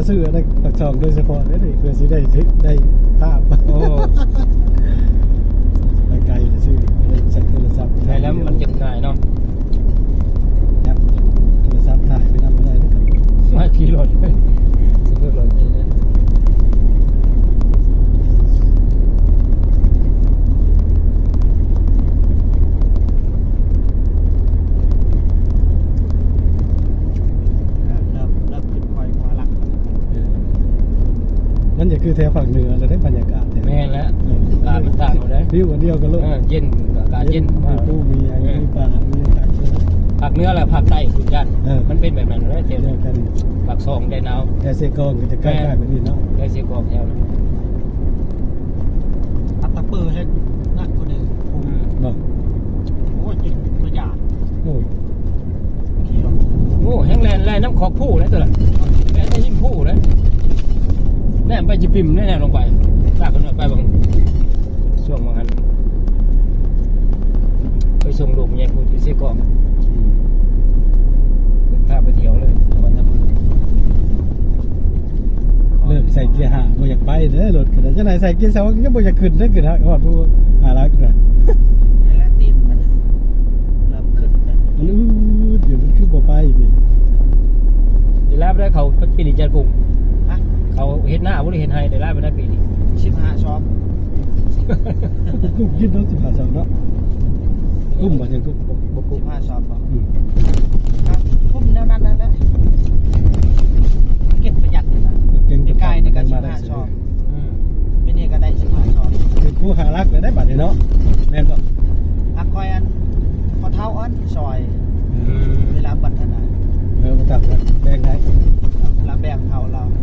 ຊື້ໃນປາກຊ່ອງໂດຍສະເພາະເດ້ນີ້ ເພື່ອຊິໄດ້ຖືກ ໄດ້ພາບ. ໂອ້ ໄປໄກຊື້ ໄດ້ໃຊ້ໂທລະສັບ ໃຊ້ແລ້ວມັນຈະງ່າຍເນາະ. ຈັບໂທລະສັບຖ່າຍໄປນຳກໍໄດ້ເດ້. ມາຂີ່ລົດ ຂີ່ລົດນີ້ເດ້. ເລີ່ມ ເລີ່ມຂຶ້ນ ເອີ ມັນຈະຄືແຖວພາກເໜືອແລ້ວເດ້ ບັນຍາກາດ. ແມ່ນແລ້ວ ເອີ ອາກາດມັນຕ່າງກັນເດ້ ວິວອັນດຽວກັນໂລດ. ເອີ ເຢັນ ອາກາດເຢັນ ມີປູ ມີຫຍັງ ເອີ ມີປ່າ ມີຫຍັງຕ່າງກັນ. ພາກເໜືອແລະພາກໃຕ້ພຸ້ນ ຢ້ານ ເອີ ມັນເປັນແບບນັ້ນເດ້ ແຖວດຽວກັນ. ປາກຊ່ອງແດນາວ ແຖວເຊກອງກໍຈະໃກ້ໆແບບນີ້ເນາະ. ແຖວເຊກອງແຖວນັ້ນ ອັດຕະປືແຮງໜັກກວ່ານີ້. ອືມ ບໍ່ ໂອ້ຍ ຈົນບໍ່ຢາກ ໂອ້ຍ. ໂອ້ ແຮ່ງແລ່ນ ແລ່ນນຳຂອບພູເດ້ຕົວນັ້ນ ແລ່ນໃນຫິມພູເດ້. ແນມໄປຈິປິມ ແນມລົງໄປ ຕາກຂຶ້ນໄປເບິ່ງ ຊ່ວງວ່າຫັ້ນ ໄປສົ່ງລູກແມ່ໃຫຍ່ພຸ້ນຢູ່ເຊກອງ. ອືມ ເພິ່ນພາໄປທ່ຽວເລີຍ ເລີ່ມໃສ່ເກຍຫ້າ ບໍ່ຢາກໄປເດີ ລົດກໍໄດ້. ຈັ່ງໃດໃສ່ເກຍສອງ ຍັງບໍ່ຢາກຂຶ້ນເດີ ຂຶ້ນຮອດພູຫາຫຼັກນະ. ນີ້ແຫຼະຕີນມັນເລີ່ມຂຶ້ນແລ້ວ ມັນອືດຢູ່ ມັນຄືບໍ່ໄປນີ້. ເວລາໄດ້ເຂົາປີນີ້ຈັກກຸ້ງ ຮະ ເຂົາເຮັດນາບໍ່ ຫຼືເຮັດໄຮ່ ໄດ້ຫຼາຍປານໃດປີນີ້? ສິບຫ້າຊອບ. ກຸ້ງກິນເນາະ ສິບຫ້າຊອບເນາະ. ກຸ້ມບໍ່ ຍັງກຸ້ມ ບໍ່ ບໍ່ກຸ້ມ ສິບຫ້າຊອບບໍ່? ອືມ ກໍກຸ້ມແນວນັ້ນນັ້ນແຫຼະ ເກັບປະຢັດນະ. ເກັບ ປີກາຍນີ້ກໍສິບຫ້າຊອບ. ອືມ ປີນີ້ກໍໄດ້ສິບຫ້າຊອບ ຄືຜູ້ຫາຫຼັກແລ້ວໄດ້ບັດນີ້ເນາະ ແມ່ນບໍ່? ອາ ຂ້ອຍອັນ ພໍ່ເຖົ້າອັນຊ່ອຍ ອືມ ເວລາບັດຫັ້ນນະ ເອີ ບໍ່ຕ້ອງແບ່ງໃຫ້ ລາວແບ່ງເຂົາລາວ ອືມ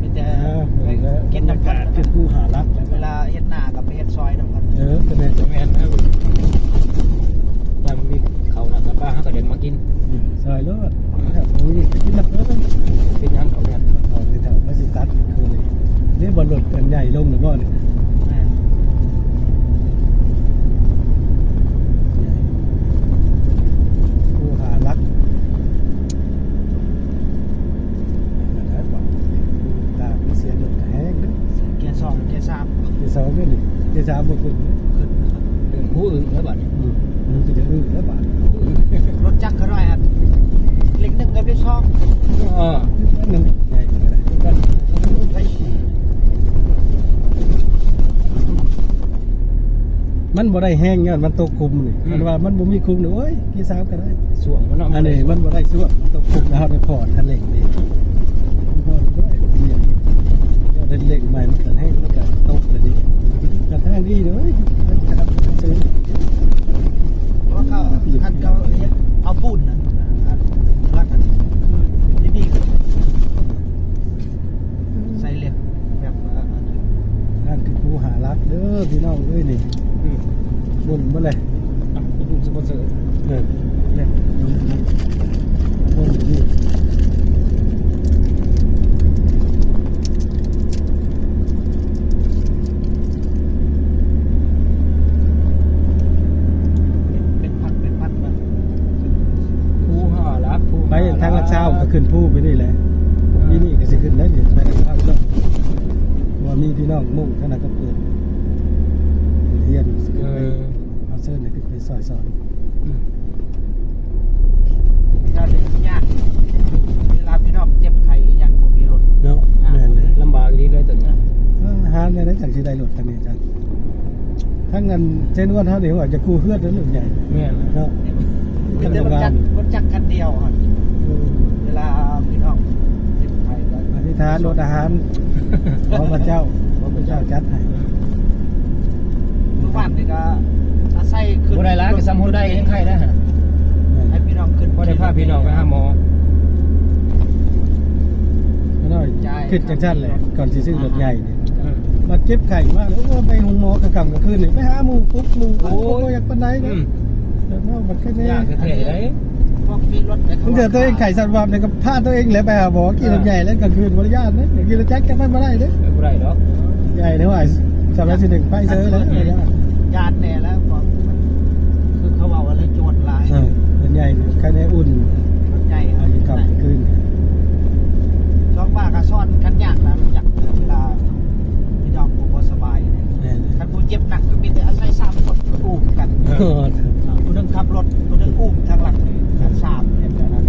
ມີແຕ່ ເອີ ໄປກິນນຳກັນ ຄືຜູ້ຫາຫຼັກແລ້ວ ເວລາເຮັດນາກໍໄປເຮັດຊ່ອຍນຳກັນ. ເອີ ກໍແມ່ນ ກໍແມ່ນນະ ຖ້າມີເຂົານະ ກໍປ້າເຮົາກໍໄດ້ມາກິນ ອືມ ຊ່ອຍໂລດ. ແບບ ໂອ້ຍ ກິນນຳເພິ່ນ ເປັນຫຍັງເຂົາແບບ ເຂົາເຈົ້າວ່າຊິຕັດຄືນີ້ ບໍ່ລົດອັນໃຫຍ່ລົງນະບໍ່ນີ້? ແມ່ນ ໂອ້ ຫາຫຼັກ ຕາມເສຍລົດແຮງເດີ ເກຍສອງ ເກຍສາມ ເກຍສອງເດ້ນີ້ ເກຍສາມບໍ່ຂຶ້ນ ຂຶ້ນນະຄັບ. ເລື່ອງຮູ້ອຶງແລ້ວບັດນີ້ ອືມ ຮູ້ຈະໄດ້ອຶງແລ້ວບັດ ລົດຈັກເທົ່າໃດຫັ້ນ ເລກໜຶ່ງກັບເລກສອງ ເອີ ນັ້ນໃຫຍ່ກວ່າກັນ ມັນບໍ່ໄດ້ແຮງ ຍ້ອນມັນຕົກຂຸມນີ້ ອືມ ຄັນວ່າມັນບໍ່ມີຂຸມນີ້ ໂອ້ຍ ເກຍສາມກໍໄດ້ ຊ່ວງມັນເນາະ ອັນນີ້ມັນບໍ່ໄດ້ຊ່ວງ ຕົກຂຸມແລ້ວເຮົາໄດ້ຜ່ອນຄັນເລັ່ງນີ້ ເຮົາໄດ້ເລັ່ງໃໝ່ ມັນກໍແຮງ ມັນກໍຕົກແລ້ວນີ້ ກໍທາງດີເດີ ເພາະເຂົາ ຄັນເຂົາເຮັດເອົາປູນນະ ລັກນະ ຄືດີໆ ໃສ່ເຫຼັກແບບວ່າອັນນັ້ນ ນັ້ນຄືຜູ້ຫາຫຼັກເດີພີ່ນ້ອງເອີຍນີ້ ອືມ ໝຸ່ນເບິດເລີຍ ອ່ະ ລູກສະປອນເຊີ ເອີ ເນາະ ໝຸ່ນຢູ່ ເປັນພັກເປັນພັກນະ ພູຫ້າຫຼັກ ພູ ໄປທາງຫຼັກຊາວກໍຂຶ້ນພູໄປນີ້ແຫຼະ ເອີ ປີນີ້ກໍຊິຂຶ້ນແລ້ວນີ້ ໄປຫຼັກຊາວເນາະ ເພາະວ່າມີພີ່ນ້ອງມົ້ງທາງນັ້ນກໍເປີດ ເປີດຮຽນ ຊິຂຶ້ນໄປ ເອີ ເອົາເຊີນໃຫ້ຂຶ້ນໄປຊ່ອຍສອນ ອືມ ຍາກ ເວລາພີ່ນ້ອງເຈັບໄຂ້ອີ່ຫຍັງບໍ່ມີລົດເນາະ ຍາກ ແມ່ນເລີຍ ລຳບາກອີ່ຫຼີເລີຍຕອນນີ້ ເອີ ຫາແນວໃດຈັ່ງຊິໄດ້ລົດຄັນນີ້ ທາງອັນເຊນວນເຮົານີ້ວ່າຈະກູ້ເຮືອນນັ້ນໃຫຍ່ ແມ່ນເນາະ ເປັນແຕ່ລົດຈັກ ລົດຈັກຄັນດຽວຫັ້ນ ເອີ ເວລາພີ່ນ້ອງເຈັບໄຂ້ກໍອະທິຖານລົດອາຫານ ຂໍພະເຈົ້າ ຂໍພະເຈົ້າຈັດໃຫ້ ເອີ ມື້ວານນີ້ກໍອາໄສຂຶ້ນ ບໍ່ໄດ້ຫຼາຍກໍສ່ຳເຮົາໄດ້ຍັງໄຄນະ ໃຫ້ພີ່ນ້ອງຂຶ້ນ ພໍໄດ້ພາພີ່ນ້ອງໄປຫາໝໍ ກໍນ້ອຍ ຄິດຈັ່ງຊັ້ນແຫຼະ ກ່ອນຊິຊື້ລົດໃຫຍ່ນີ້ ເອີ ບາດເຈັບໄຂ້ມາແລ້ວ ໂອ້ ໄປໂຮງໝໍກາງຄ່ຳກາງຄືນນີ້ ໄປຫາໝູ່ປຸກໝູ່ ໂອ້ຍ ບໍ່ຢາກປານໃດເດ້ ອືມ ເອີ ເນາະ ມັນຄືແນ່ ຍາກແທ້ໆເດ້ ພວກມີລົດ ບາງເທື່ອຕົວເອງໄຂ້ສັ່ນວາບນີ້ກໍພາຕົວເອງແຫຼະໄປຫາໝໍ ຂີ່ລົດໃຫຍ່ແລ້ວກາງຄືນບໍ່ໄດ້ຢ້ານເດ້ ຂີ່ລົດຈັກກັນໄປບໍ່ໄດ້ເດ້ ບໍ່ໄດ້ດອກ ໃຫຍ່ເດ້ ສາມຮ້ອຍສີ່ສິບໜຶ່ງ ໄປເຊີຍແລ້ວ ຢ້ານແນ່ແລ້ວ ເພາະມັນຄືເຂົາເວົ້າວ່າ ໂຈນຫຼາຍ ເອີ ລົດໃຫຍ່ໄຄແນ່ອຸ່ນ ລົດໃຫຍ່ ກາງຄືນ. ຜູ້ໜຶ່ງຂັບລົດ ຜູ້ໜຶ່ງອຸ້ມທາງຫຼັງນີ້ ທັງສາມເຮັດແບບນັ້ນ.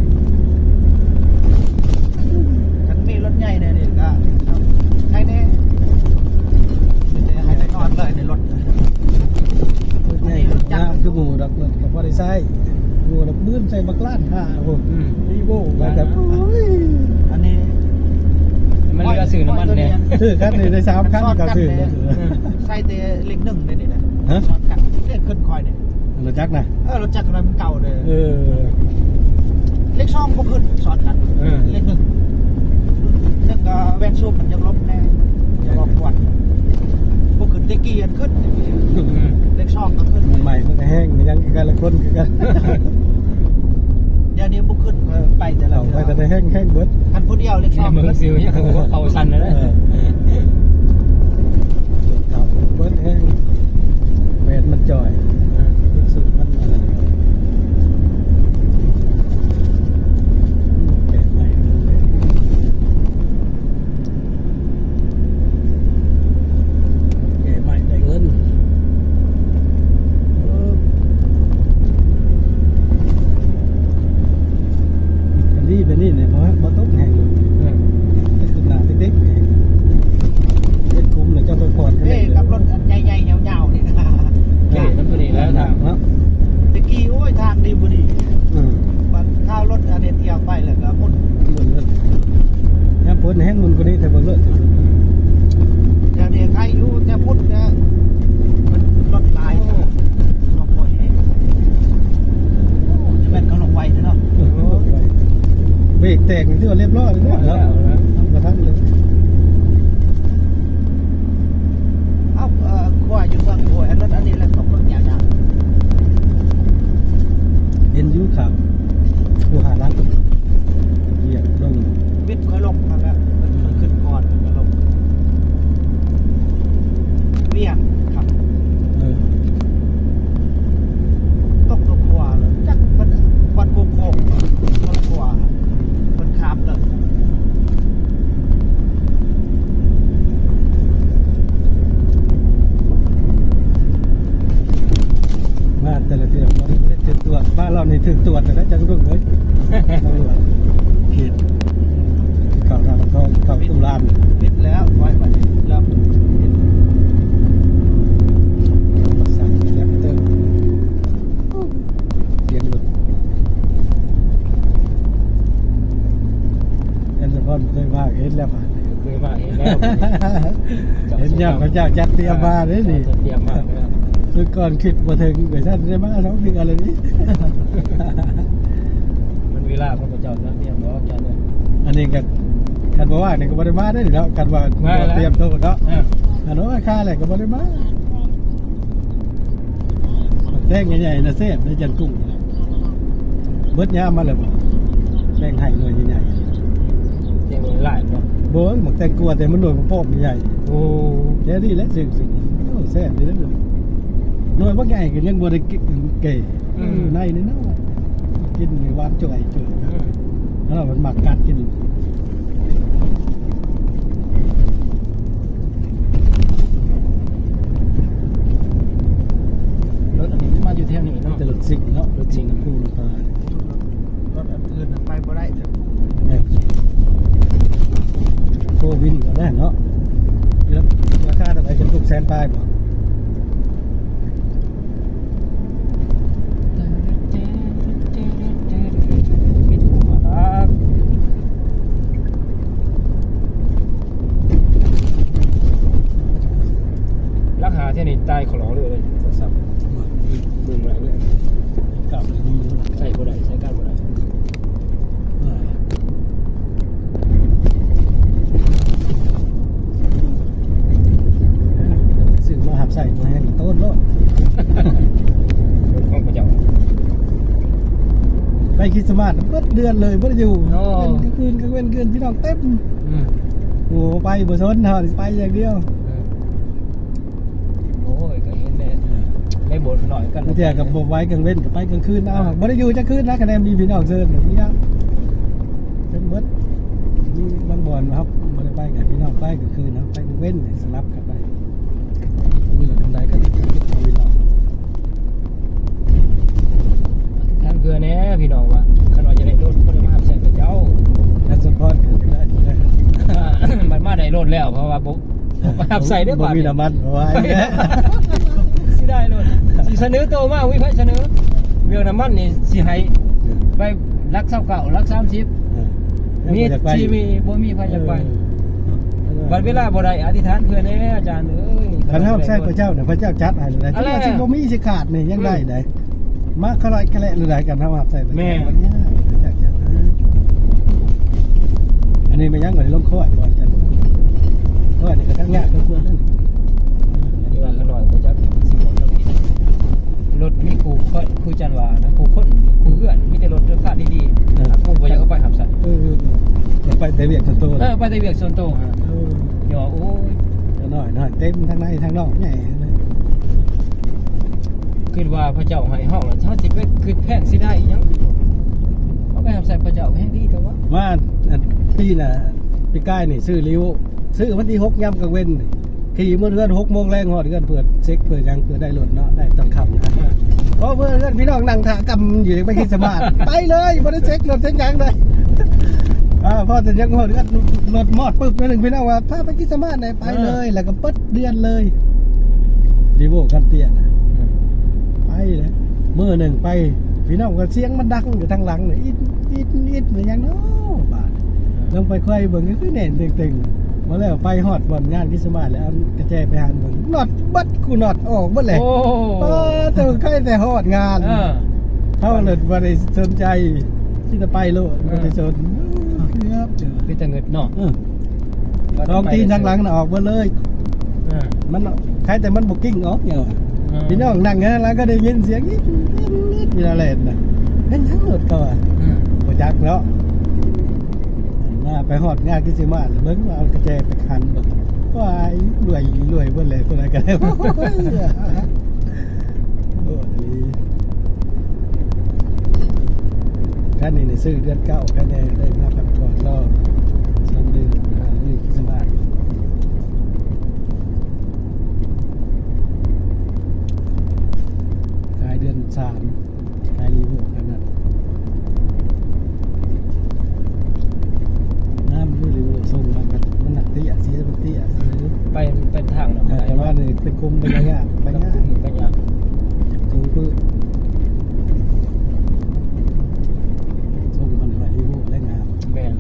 ຄັນມີລົດໃຫຍ່ແດ່ນີ້ກໍໄຄແນ່, ມີແຕ່ໃຫ້ໄປນອນເລີຍໃນລົດ. ລົດໃຫຍ່ ລົດຈັກ ງາມຄືໝູ່ດອກ, ລົດກໍບໍ່ໄດ້ໃຊ້. ໝູ່ລະບືນໃສ່ບັກລ້ານຫ້າພຸ້ນ. ອືມ Evo ໄປແບບ ໂອ້ຍ ອັນນີ້ມັນເຫຼືອຊື້ນ້ຳມັນແດ່. ຊື້ຄັນນີ້ໄດ້ສາມຄັນກໍຊື້. ໃສ່ແຕ່ເລກໜຶ່ງເດ້ນີ້ນະ. ຮະ? ຊອດກັນເລກຂຶ້ນຄ່ອຍນີ້ ລົດຈັກນະ. ເອີ ລົດຈັກຄັນນັ້ນມັນເກົ່າເດ້. ເອີ ເລກສອງບໍ່ຂຶ້ນ ຊອດກັນ. ເອີ ເລກໜຶ່ງ ໜຶ່ງກໍແວ່ນສູບມັນຍັງລົບແດ່ ບໍ່ປວດ ບໍ່ຂຶ້ນ. ແຕ່ກີ້ອັນຂຶ້ນ ອືມ ເລກສອງກໍຂຶ້ນ. ໃໝ່ມັນກໍແຮງ ມັນຍັງຄືກັນລະຄົນຄືກັນ. ດຽວນີ້ບໍ່ຂຶ້ນ ເອີ ໄປແຕ່ລະ ເອົາ ເທື່ອ ໄປແຕ່ລະແຮງ ແຮງເບິດ. ຄັນຜູ້ດຽວເລກສອງ ແຮງເບິ່ງຊິວຍັງຫົວເຂົ່າສັ່ນເລີຍ. ເອີ ເຂົ້າເບິດແຮງ ແບດມັນຈ່ອຍ. ເອີ ທີ່ສຸດມັນອັນນັ້ນ ແປກໃໝ່. ແກ້ໄມ້ໄດ້ເງິນ. ເອີ ຄັນດີແບບນີ້ນີ້ ບໍ່ ບໍ່ຕົກແຮງເລີຍ. ເອີ ຂຶ້ນໜ້າເຕັກໆ ເຮັດຄຸ້ມແລ້ວເຈົ້າໄປຜ່ອນກັນເດ້. ເອີ ກັບລົດອັນໃຫຍ່ໆ ຍາວໆ ນີ້ນະ. ເອີ ນຳຕົວນີ້ແຫຼະ ໜັກເນາະ. ແຕ່ກີ້ ໂອ້ຍ ທາງດີບໍ່ດີ. ເອີ ບັດຂ່າວລົດອັນນີ້ທ່ຽວໄປແລ້ວກໍໝຸ່ນ ໝຸ່ນເລີຍ. ຍາມຝົນແຮງໝຸ່ນກວ່ານີ້ ແຕ່ເບິ່ງເລີຍ. ແຖວນີ້ໃຄຢູ່ ແຕ່ພຸ້ນນະ ມັນລົດຫຼາຍ. ໂອ້ ລົດບໍ່ແຮງ. ໂອ້ ຈະແມ່ນເຂົາລົງໄວແທ້ເນາະ. ເອີ ລົງໄວ. ເບຣກແຕກນີ້ຖືວ່າລຽບຮ້ອຍເລີຍເນາະ. ເອີ ບໍ່ທັນເລີຍ. ເອົ້າ ເອີ ຂົວຢູ່ເບື້ອງ ໂອ້ຍ ລົດອັນນີ້ແຫຼະ ຂອງລົດຍາວໆ. ເຫັນຢູ່ຂ່າວ ຜູ້ຫາລັກ ວຽກລົງ ວິດຄ່ອຍລົງຫັ້ນແຫຼະ. ເພິ່ນ ເພິ່ນຂຶ້ນກ່ອນ ເພິ່ນກໍລົງ ວຽກຄັກ. ເອີ ຕົກລົງຂົວເລີຍ ຈັກເພິ່ນວັດໂຄ້ງໆ ລົງຂົວ ເພິ່ນຂ້າມເລີຍ. ມາແຕ່ລະເທື່ອບໍ່ໄດ້ຖືກຕວດ, ມາລອບນີ້ຖືກຕວດແລ້ວ ຈັກເບິ່ງເອີຍ. ຕຳຫຼວດເຂດ ເຂົ້າທ່ານ້ຳທອງ ເຂົ້າຕູ້ລານ ຜິດແລ້ວ ໄວ້ບັດນີ້ແລ້ວ ຜິດ. ສຽງລົດ ແອນສະພອນເຄີຍມາເຫັນແລ້ວ ເຄີຍມາເຫັນແລ້ວ. ເຫັນຍາມເຂົາເຈົ້າຈັດຕຽມມາເດ້ນີ້ ຈັດຕຽມມາແລ້ວ. ຄືກ່ອນຄິດບໍ່ເຖິງໄປຊັ້ນໄດ້ມາສອງເທື່ອແລ້ວນີ້. ມັນເວລາຂອງເຂົາເຈົ້າຈັດຕຽມດອກ. ອັນນີ້ກໍ ຄັນບໍ່ວ່ານີ້ກໍບໍ່ໄດ້ມາເດ້ເນາະ ຄັນວ່າບໍ່ຕຽມໂຕເນາະ. ເອີ ຄັນວ່າຄາແລ້ວກໍບໍ່ໄດ້ມາ. ແຕງໃຫຍ່ໆນະແຊບເດ້ ຈັນກຸ້ງ. ເບິດຍາມມາແລ້ວບໍ່? ແຕງໄຮ່ໜ່ວຍໃຫຍ່ໆ ແຕງໜ່ວຍຫຼາຍບໍ່? ບໍ່ ໝາກແຕງກວາ ແຕ່ມັນໜ່ວຍປອບໆໃຫຍ່. ໂອ້ ແຕ່ນີ້ແຫຼະຊື່ ໂອ້ ແຊບເດ້. ໜ່ວຍບັກໃຫຍ່ກໍຍັງບໍ່ໄດ້ເກ ເອີ ໃນນ້ອຍໆ ກິນນີ້ຫວານຈ່ອຍໆ. ເອີ ແລ້ວມັນມັກກັດກິນ. ລົດອັນນີ້ມັນມາຢູ່ແຖວນີ້ເນາະ ແຕ່ລົດຊິງເນາະ ລົດຊິງ ຜູ້ນຳພາ. ລົດອັນອື່ນໄປບໍ່ໄດ້. ແມ່ນ ໂຟວີນກໍໄດ້ເນາະ. ລາຄາເທົ່າໃດ? ຈະຫົກແສນປາຍບໍ່? ລັກຫາເທື່ອນີ້ຕາຍຂໍເລີຍເລີຍ ໂທລະສັບ ເບິ່ງບໍ່ໄດ້ເລີຍ. ກັບ ໃຊ້ບໍ່ໄດ້ ໃຊ້ການບໍ່ໄດ້. ຊື້ມາຮັບໃຊ້ບໍ່ແຮງໂຕນໂລດ ຂອງພະເຈົ້າ. ໄປຄຣິສຕະມາດເບິດເດືອນເລີຍ ບໍ່ໄດ້ຢູ່. ໂອ້ ເປັນກາງຄືນກາງເວັນ ເຮືອນພີ່ນ້ອງເຕັມ. ອືມ ໂອ້ ໄປບໍ່ສົນ ເຮົາໄປຢ່າງດຽວ. ເອີ ໂອ້ຍ ກໍເຫັນແຫຼະ ເອີ ໄດ້ບົດໜ້ອຍກັນ ບາງເທື່ອກໍບໍ່ໄຫວ ກາງເວັນກໍໄປ ກາງຄືນເອົາ. ເອີ ບໍ່ໄດ້ຢູ່ຈັກຄືນນະ ຄະແນນມີພີ່ນ້ອງເຊີນ ມີຫຍັງເປັນເບິດ. ມີບາງບ່ອນເຮົາບໍ່ໄດ້ໄປ ກໍໃຫ້ພີ່ນ້ອງໄປກາງຄືນ ເຮົາໄປກາງເວັນ ສະຫຼັບກັນໄປ. ມີລົດຄັນໃດກໍໄປ ພີ່ນ້ອງ. ພີ່ນ້ອງວ່າ ຄັນວ່າຈະໄດ້ລົດ ບໍ່ໄດ້ມາຮັບໃຊ້ເຂົາເຈົ້າ ແລ້ວສົມພອນກໍໄດ້ ບັດມາໄດ້ລົດແລ້ວ ເພາະວ່າບໍ່ ບໍ່ມາຮັບໃຊ້ເດ້ ບໍ່ມີນ້ຳມັນ ເພາະວ່າ ຊິໄດ້ໂລດ ຊິສະເໜີໂຕມາ ມີໃຜສະເໜີ ເລື່ອງນ້ຳມັນນີ້ຊິໃຫ້ໄປຫຼັກຊາວເກົ້າ ຫຼັກສາມສິບ ເອີ ມີ ບໍ່ມີໃຜຢາກໄປ ເອີ ບັດເວລາບໍ່ໄດ້ ອະທິຖານເພື່ອແດ່ ອາຈານເອີຍ ຄັນເຮົາໃຊ້ພະເຈົ້ານະ ພະເຈົ້າຈັດໃຫ້ແລ້ວ ອັນນັ້ນແຫຼະ ຊິບໍ່ມີຊິຂາດນີ້ ຍັງໄດ້ໃດ ມາຄະລອຍກະແລະ ຫຼືໃດກັນ ເຮົາຮັບໃຊ້ ແມ່ນ ອັນນີ້ແມ່ນຫຍັງ ອັນນີ້ລົງຄອຍບໍ່ ອັນນີ້ກໍທັງຍາກທັງເພື່ອນນັ້ນ ທີ່ວ່າຂະນ້ອຍບໍ່ຈັກຊິບອກກັບ ລົດມີຄູ່ຄົນ ຄືຈັນວ່ານະ ຄູ່ຄົນ ຄູ່ເຮືອນ ມີແຕ່ລົດພະດີໆ ເອີ ກູບໍ່ຢາກເອົາໄປຮັບໃຊ້ ເອີ ໄປແຕ່ວຽກສ່ວນໂຕ ເອີ ໄປແຕ່ວຽກສ່ວນໂຕ ເອີ ຢ່າວ່າ ໂອ້ຍ ຂະນ້ອຍນ້ອຍ ເຕັມທັງໃນທັງນອກ ແຍ່ ຄິດວ່າພະເຈົ້າໃຫ້ເຮົາ ເຮົາຊິໄປຄິດແພງຊິໄດ້ຫຍັງ ເອົາໄປຮັບໃຊ້ພະເຈົ້າແຮ່ງດີແຕ່ວ່າ ວ່າ ອັນ ປີໜ້າ ປີກາຍນີ້ຊື້ລີໂວ ຊື້ວັນທີຫົກ ຍາມກາງເວັນ ຂີ່ເມືອເຮືອນຫົກໂມງແລງ ຮອດເຮືອນເພື່ອເຊັກເພື່ອຫຍັງ ເພື່ອໄດ້ລົດເນາະ ໄດ້ຕອນຄ່ຳນະ ພໍເມືອເຮືອນ ພີ່ນ້ອງນັ່ງຖ້າກຳຢູ່ ໄປຄຣິດສະມາດ ໄປເລີຍ ບໍ່ໄດ້ເຊັກລົດເຊັກຫຍັງເລີຍ ອາ ພໍແຕ່ຍັງຮອດເຮືອນ ລົດມອດປຶບໜ້ອຍໜຶ່ງ ພີ່ນ້ອງວ່າ ພາໄປຄຣິດສະມາດແດ່ ໄປເລີຍ ເອີ ແລ້ວກໍປຶດ ເດືອນເລີຍ ຣີໂວຄັນເຕ້ຍນະ ອືມ ໄປເລີຍ ມື້ໜຶ່ງໄປ ພີ່ນ້ອງ ກໍສຽງມັນດັງຢູ່ທາງຫຼັງນະ ອິດ ອິດ ອິດ ແມ່ນຫຍັງເນາະບາດ ອືມ ລົງໄປໄຂວ່ເບິ່ງ ກໍຄືແໜ້ນຕຶງໆ ມາແລ້ວໄປຮອດບ່ອນງານຄຣິດສະມາດແລ້ວ ເອົາກະແຈໄປຫັນເບິ່ງ ນັອດເບິດຄູ່ນັອດ ອອກເບິດແຫຼະ ໂອ້ ປາດໂທ້ ໄຄແຕ່ຮອດງານ ເອີ ເຮົາເລີຍບໍ່ໄດ້ສົນໃຈ ມີແຕ່ໄປໂລດ ເອີ ບໍ່ໄດ້ສົນ ເກືອບເຈີ ເປັນຕາງຶດເນາະ ເອີ ສອງຕີນທາງຫຼັງນະອອກເບິດເລີຍ ເອີ ມັນ ໃຄແຕ່ມັນບໍ່ກິ້ງອອກຫຍັງ ເອີ ພີ່ນ້ອງນັ່ງຢູ່ທາງຫຼັງກໍໄດ້ຍິນສຽງ ອິດ ອິດ ອິດ ຢູ່ນັ້ນແຫຼະນະ ເປັນຫຍັງລົດເຂົາວ່າ ເອີ ບໍ່ຈັກເນາະ ມາໄປຮອດງານຄືຊິມາ ເບິ່ງວ່າເອົາກະແຈໄປຂັນເບິ່ງ ວ້າຍ ລວຍ ລວຍເບິດເລີຍ ຜູ້ໃດກໍໄດ້ ໂອ້ ຄັນນີ້ນີ້ຊື້ເດືອນເກົ້າ ໃຜແດ່ໄດ້ມາພັກຜ່ອນ ລໍສາມເດືອນ ຫາມື້ຄຣິດສະມາດ ຂາຍເດືອນສາມ ຂາຍຣີໂວຂະໜາດ ງາມຢູ່ ຣີໂວສົ່ງມາ ມັນໜັກເຕ້ຍ ເສຍມັນເຕ້ຍ ໄປ ໄປທາງນັ້ນ ເອີ ແຕ່ວ່ານີ້ເປັນຄຸມ ໄປຍາກ ໄປຍາກ ໄປຍາກ ສູງປຶ້ ສົ່ງມັນໄວ້ຣີໂວໄດ້ງາມ ແມ່ນ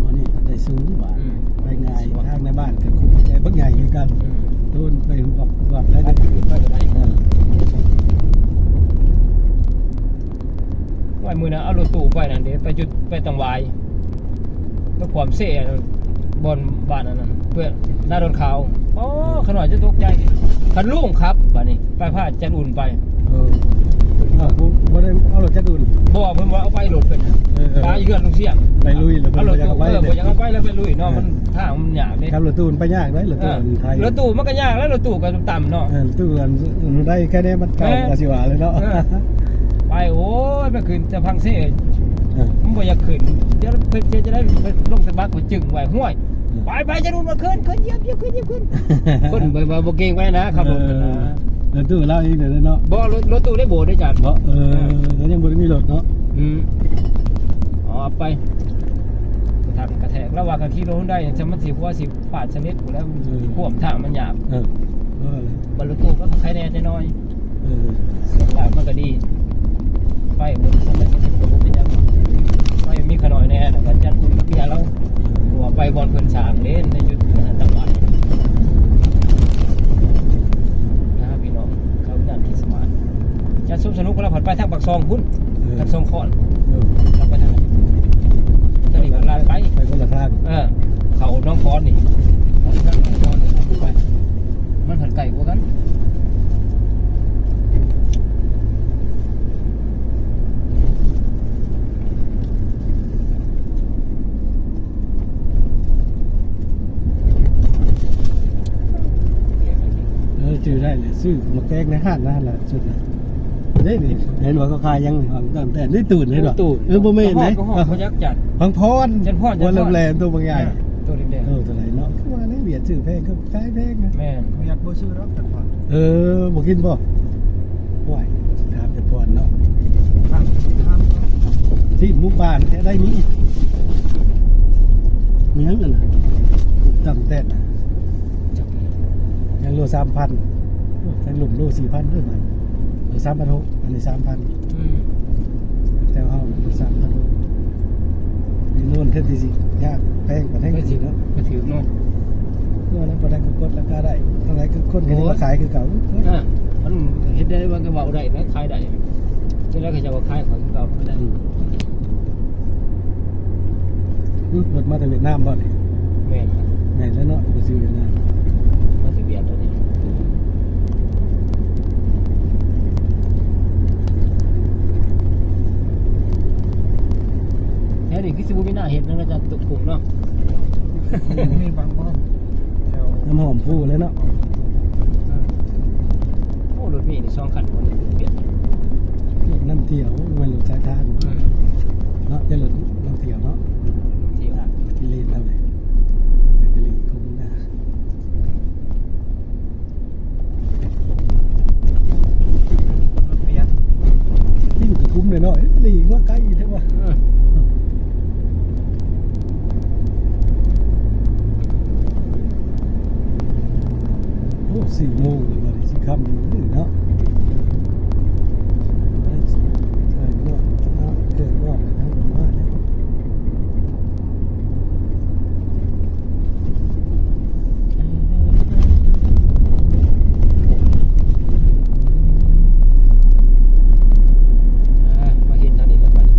ອັນນີ້ມັນໄດ້ສູງກວ່າ ອືມ ໄປງ່າຍ ທາງໃນບ້ານກໍຄຸມໃຈບັກໃຫຍ່ຄືກັນ ອືມ ໂດນໄປຫວບ ຫວບໄປໄດ້ ໄປກໍໄດ້ ເອີ ໄວ້ມື້ນັ້ນເອົາລົດຕູ້ໄປນັ້ນເດ້ ໄປຈຸດ ໄປຕັງຫວາຍ ໄປຂວາມເຊ ບ່ອນບ້ານອັນນັ້ນ ເພື່ອນາດອນຂາວ ອໍ ຂະນ້ອຍຈະຕົກໃຈ ຄັນລຸງຂັບບາດນີ້ ໄປພາຈັນອຸ່ນໄປ ເອີ ເອີ ບໍ່ ບໍ່ໄດ້ເອົາລົດຈັນອຸ່ນ ບໍ່ ເພິ່ນວ່າເອົາໄປລົດເພິ່ນ ເອີ ເອີ ປາຢູ່ເຮືອນລຸງຊຽງ ໄປລຸຍແລ້ວ ເອົາລົດຕູ້ ເອີ ບໍ່ຢາກເອົາໄປແລ້ວໄປລຸຍເນາະ ເອີ ມັນ ທາງມັນຍາກເດ້ ຄັນລົດຕູ້ໄປຍາກເດ້ ລົດຕູ້ ເອີ ໄທ ລົດຕູ້ມັນກໍຍາກແລ້ວ ລົດຕູ້ກໍຕ່ຳເນາະ ເອີ ລົດຕູ້ອັນ ອັນໃດແຄ່ໃດມັນເກົ່າ ແມ່ນ ກໍຊິວ່າເລີຍເນາະ ເອີ ໄປ ໂອ້ຍ ໄປຂຶ້ນແຕ່ພັງເຊ ເອີ ມັນບໍ່ຢາກຂຶ້ນ ດຽວເພິ່ນຈະໄດ້ລົງແຕ່ບັກ ຂ້ອຍຈຶ່ງໄວ້ ຫ້ວຍ ເອີ ໄປ ໄປ ຈະດູດມາຂຶ້ນ ຂຶ້ນ ຢຽບ ຢຽບ ຂຶ້ນ ຢຽບ ຂຶ້ນ ຄົນແບບວ່າບໍ່ເກງໄວ້ນະ ຂັບລົດ ເອີ ນະ ລົດຕູ້ລາວເອງເດ້ເນາະ ບໍ່ ລົດ ລົດຕູ້ໄດ້ໂບດໄດ້ຈານ ເນາະ ເອີ ເອີ ລາວຍັງບໍ່ໄດ້ມີລົດເນາະ ອືມ ເອົາໄປ ກະທັກກະແທກ ລາວວ່າຄັນຂີ່ລົດຮຸນໄດ ມັນຊິ ວ່າຊິ ປາດສະໜິດພຸ້ນແຫຼະ ເອີ ຂວາມທາງມັນຍາກ ເອີ ເອີ ບັດລົດຕູ້ກໍໄຄແດ່ຈັກໜ້ອຍ ເອີ ສຽງຫຼາຍມັນກໍດີ ໄປບໍ່ໄດ້ສະໜິດກໍບໍ່ເປັນຫຍັງ ໄປມີຂະນ້ອຍແດ່ ແລ້ວກໍຈັດອຸ່ນກັບເມຍລາວ ເອີ ເພາະວ່າໄປບ່ອນເພິ່ນສ້າງເດ້ ໃນຈຸດຕ່າງໆ ນະ ພີ່ນ້ອງ ເຂົ້າງານຄຣິດສະມາດ ຈັດສົມສະໜຸກ ລາວພັດໄປທາງປາກຊ່ອງພຸ້ນ ເອີ ທາງຊ່ອງຄ້ອນ ເອີ ລາວໄປທາງ ຕອນນີ້ກໍລາດໄປ ໄປຄົນລະທາງ ເອີ ເຂົ້າໜອງຄອນນີ້ ໄປ ມັນພັດໄກກວ່າກັນ ເອີ ຈື່ໄດ້ແຫຼະ ຊື້ໝາກແກງໃນຮ້ານນັ້ນແຫຼະ ສຸດນະ ເດ້ນີ້ ເຫັນວ່າເຂົາຂາຍຫຍັງນີ້ ຕັ້ງແຕ່ໃນຕູ້ເຫັນບໍ່? ຕູ້ ເອີ ບໍ່ແມ່ນເດ້ ກໍຮອດ ກໍຮອດ ບໍ່ຈັກຈັດ ພັງພອນ ຈັນພອນ ຫົວແຫຼມໆ ໂຕບັກໃຫຍ່ ເອີ ໂຕແດງໆ ເອີ ເທົ່າໃດເນາະ ຄືວ່າໃນຫວຽດຊື້ແພງ ກໍຂາຍແພງນະ ແມ່ນ ຫວຽດບໍ່ຊື້ດອກຈັນພອນ ເອີ ບໍ່ກິນບໍ່? ໂອ້ຍ ຖາມແຕ່ພອນເນາະ ຖາມ ຖາມ ໝູ່ບ້ານແທ້ໄດ້ມີ ມີຫຍັງຫັ້ນນະ ຕຳແຕນນະ ຍັງໂລສາມພັນ ໂອ້ ແຕ່ລຸ່ມໂລສີ່ພັນເດີມັນ ໂລສາມພັນຫົກ ອັນນີ້ສາມພັນ ອືມ ແຖວເຮົາໂລສາມພັນຫົກ ນີ້ໂນນແທນທີ່ຊິຍາກແພງປານໃດ ກໍຖືກເນາະ ກໍຖືກເນາະ ເພື່ອນັ້ນປານໃດກໍກົດລາຄາໄດ້ ເທົ່າໃດກໍຄົນກໍມາຂາຍຄືເກົ່າ ເອີ ມັນເຮັດໄດ້ ມັນກໍເວົ້າໄດ້ນະ ຂາຍໄດ້ ຈັ່ງໃດເຂົາເຈົ້າກໍຂາຍຂ້ອຍຄືເກົ່າ ອືມ ອື ລົດມາແຕ່ຫວຽດນາມບໍ່ນີ້? ແມ່ນ ແມ່ນແລ້ວເນາະ ໄປຊື້ຫວຽດນາມ ມາແຕ່ຫວຽດແລ້ວນີ້ ແຖວນີ້ຄືຊິບໍ່ມີໜ້າເຮັດນະ ອາຈານຕຸກກຸງເນາະ ມີບາງບ່ອນ ແຖວນ້ຳຫອມພູແລ້ວເນາະ ເອີ ໂອ້ ລົດມີນີ້ສອງຄັນບໍ່ໄດ້ປ່ຽນ ລົດນຳທ່ຽວ ບໍ່ແມ່ນລົດສາຍທາງ ອືມ ເນາະ ຈະລົດນຳທ່ຽວເນາະ ທ່ຽວ ກິເລນເຮົານີ້ ແບກເກອຣີຄົງໜ້າ ລົດປ່ຽນ ຈິງກໍຄຸ້ມເລີຍເນາະ ເອີ ແບກເກອຣີວ່າໄກແທ້ວ່າ ເອີ. ໂອ້ ສີ່ໂມງແລ້ວ ຊິຄ່ຳແລ້ວເນາະ ເກີນຮອດແລ້ວ ເຮົາກໍມາແລ້ວ ອ່າ ມາເຫັນທາງນີ້ແລ້ວບັດນີ້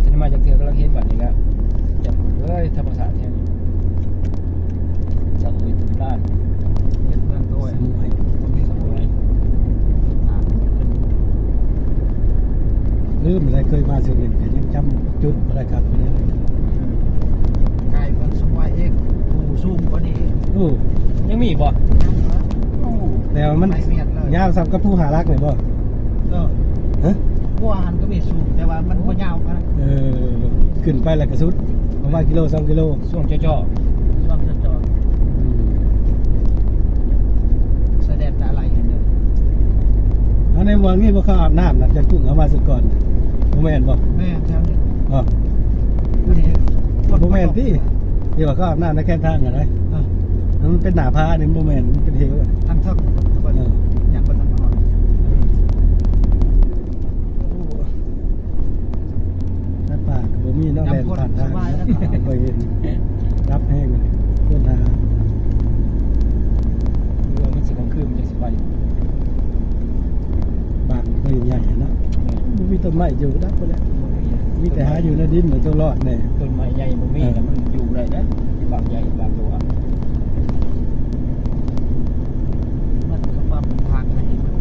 ທັນໄດ້ມາຈັກເທື່ອ ກຳລັງເຫັນບັດນີ້ແລ້ວ ຈັກເອີຍ ທຳມະຊາດແທ້ ສະໂອຍ ເປັນລ້ານ ເຮັດເມືອງໂຕຍ ສະໂອຍ ບໍ່ມີສະໂອຍ ລືມແລ້ວ ເຄີຍມາເທື່ອໜຶ່ງ ແຕ່ຍັງຈຳຈຸດບໍ່ໄດ້ຄັກປານໃດ ກາຍເມືອງສະໂອຍອີກ ພູສູງກວ່ານີ້ອີກ ໂອ້ ຍັງມີບໍ່? ຍັງເນາະ ໂອ້ ແຕ່ວ່າມັນຍາວສ່ຳກັບພູຫ້າຫຼັກນີ້ບໍ່? ເອີ ຮະ? ພູຫ້າຫັນກໍມີສູງ ແຕ່ວ່າມັນບໍ່ຍາວປານນັ້ນ ເອີ ຂຶ້ນໄປແລ້ວກໍສຸດ ປະມານກິໂລ ສອງກິໂລ ຊ່ວງເຈາະໆ ຊ່ວງເຈາະໆ ອືມ ຊາຍແດນຕາໄລຫັ້ນເດີ ອັນໃນເມືອງນີ້ບໍ່ເຂົ້າອາບນ້ຳນະ ຈັກກຸ້ງເຂົ້າມາສຸດກ່ອນ ບໍ່ແມ່ນບໍ່? ແມ່ນ ແຖວນີ້ ບໍ່ ອັນນີ້ ບໍ່ແມ່ນຕິ ທີ່ວ່າເຂົ້າອາບນ້ຳໃນແຄມທາງຫັ້ນໃດ ເອີ ມັນເປັນໜ້າຜານີ້ ມັນບໍ່ແມ່ນ ມັນເປັນເຫວ ທາງເທິງ ເອີ ຍັງບໍ່ທັນຮອດ ໂອ້ ສັດປ່າກໍບໍ່ມີເນາະ ແລ່ນຜ່ານທາງ ບໍ່ຄ່ອຍເຫັນ ດັບແຮງ ຄົນຫາ ຫຼືວ່າມັນຊິກາງຄືນມັນຈັ່ງຊິໄປ ບາງກໍໃຫຍ່ເນາະ ແມ່ນ ບໍ່ມີຕົ້ນໄມ້ຢູ່ ດັບໄປແລ້ວ ມີແຕ່ຫາຢູ່ໃນດິນ ຕົວລອດແດ່ ຕົ້ນໄມ້ໃຫຍ່ບໍ່ມີ ເອີ ແລ້ວມັນຢູ່ບໍ່ໄດ້ເດ້ ບາງໃຫຍ່ບາງຕົວ ມັນກໍປັບທາງໃຫ້ມັນ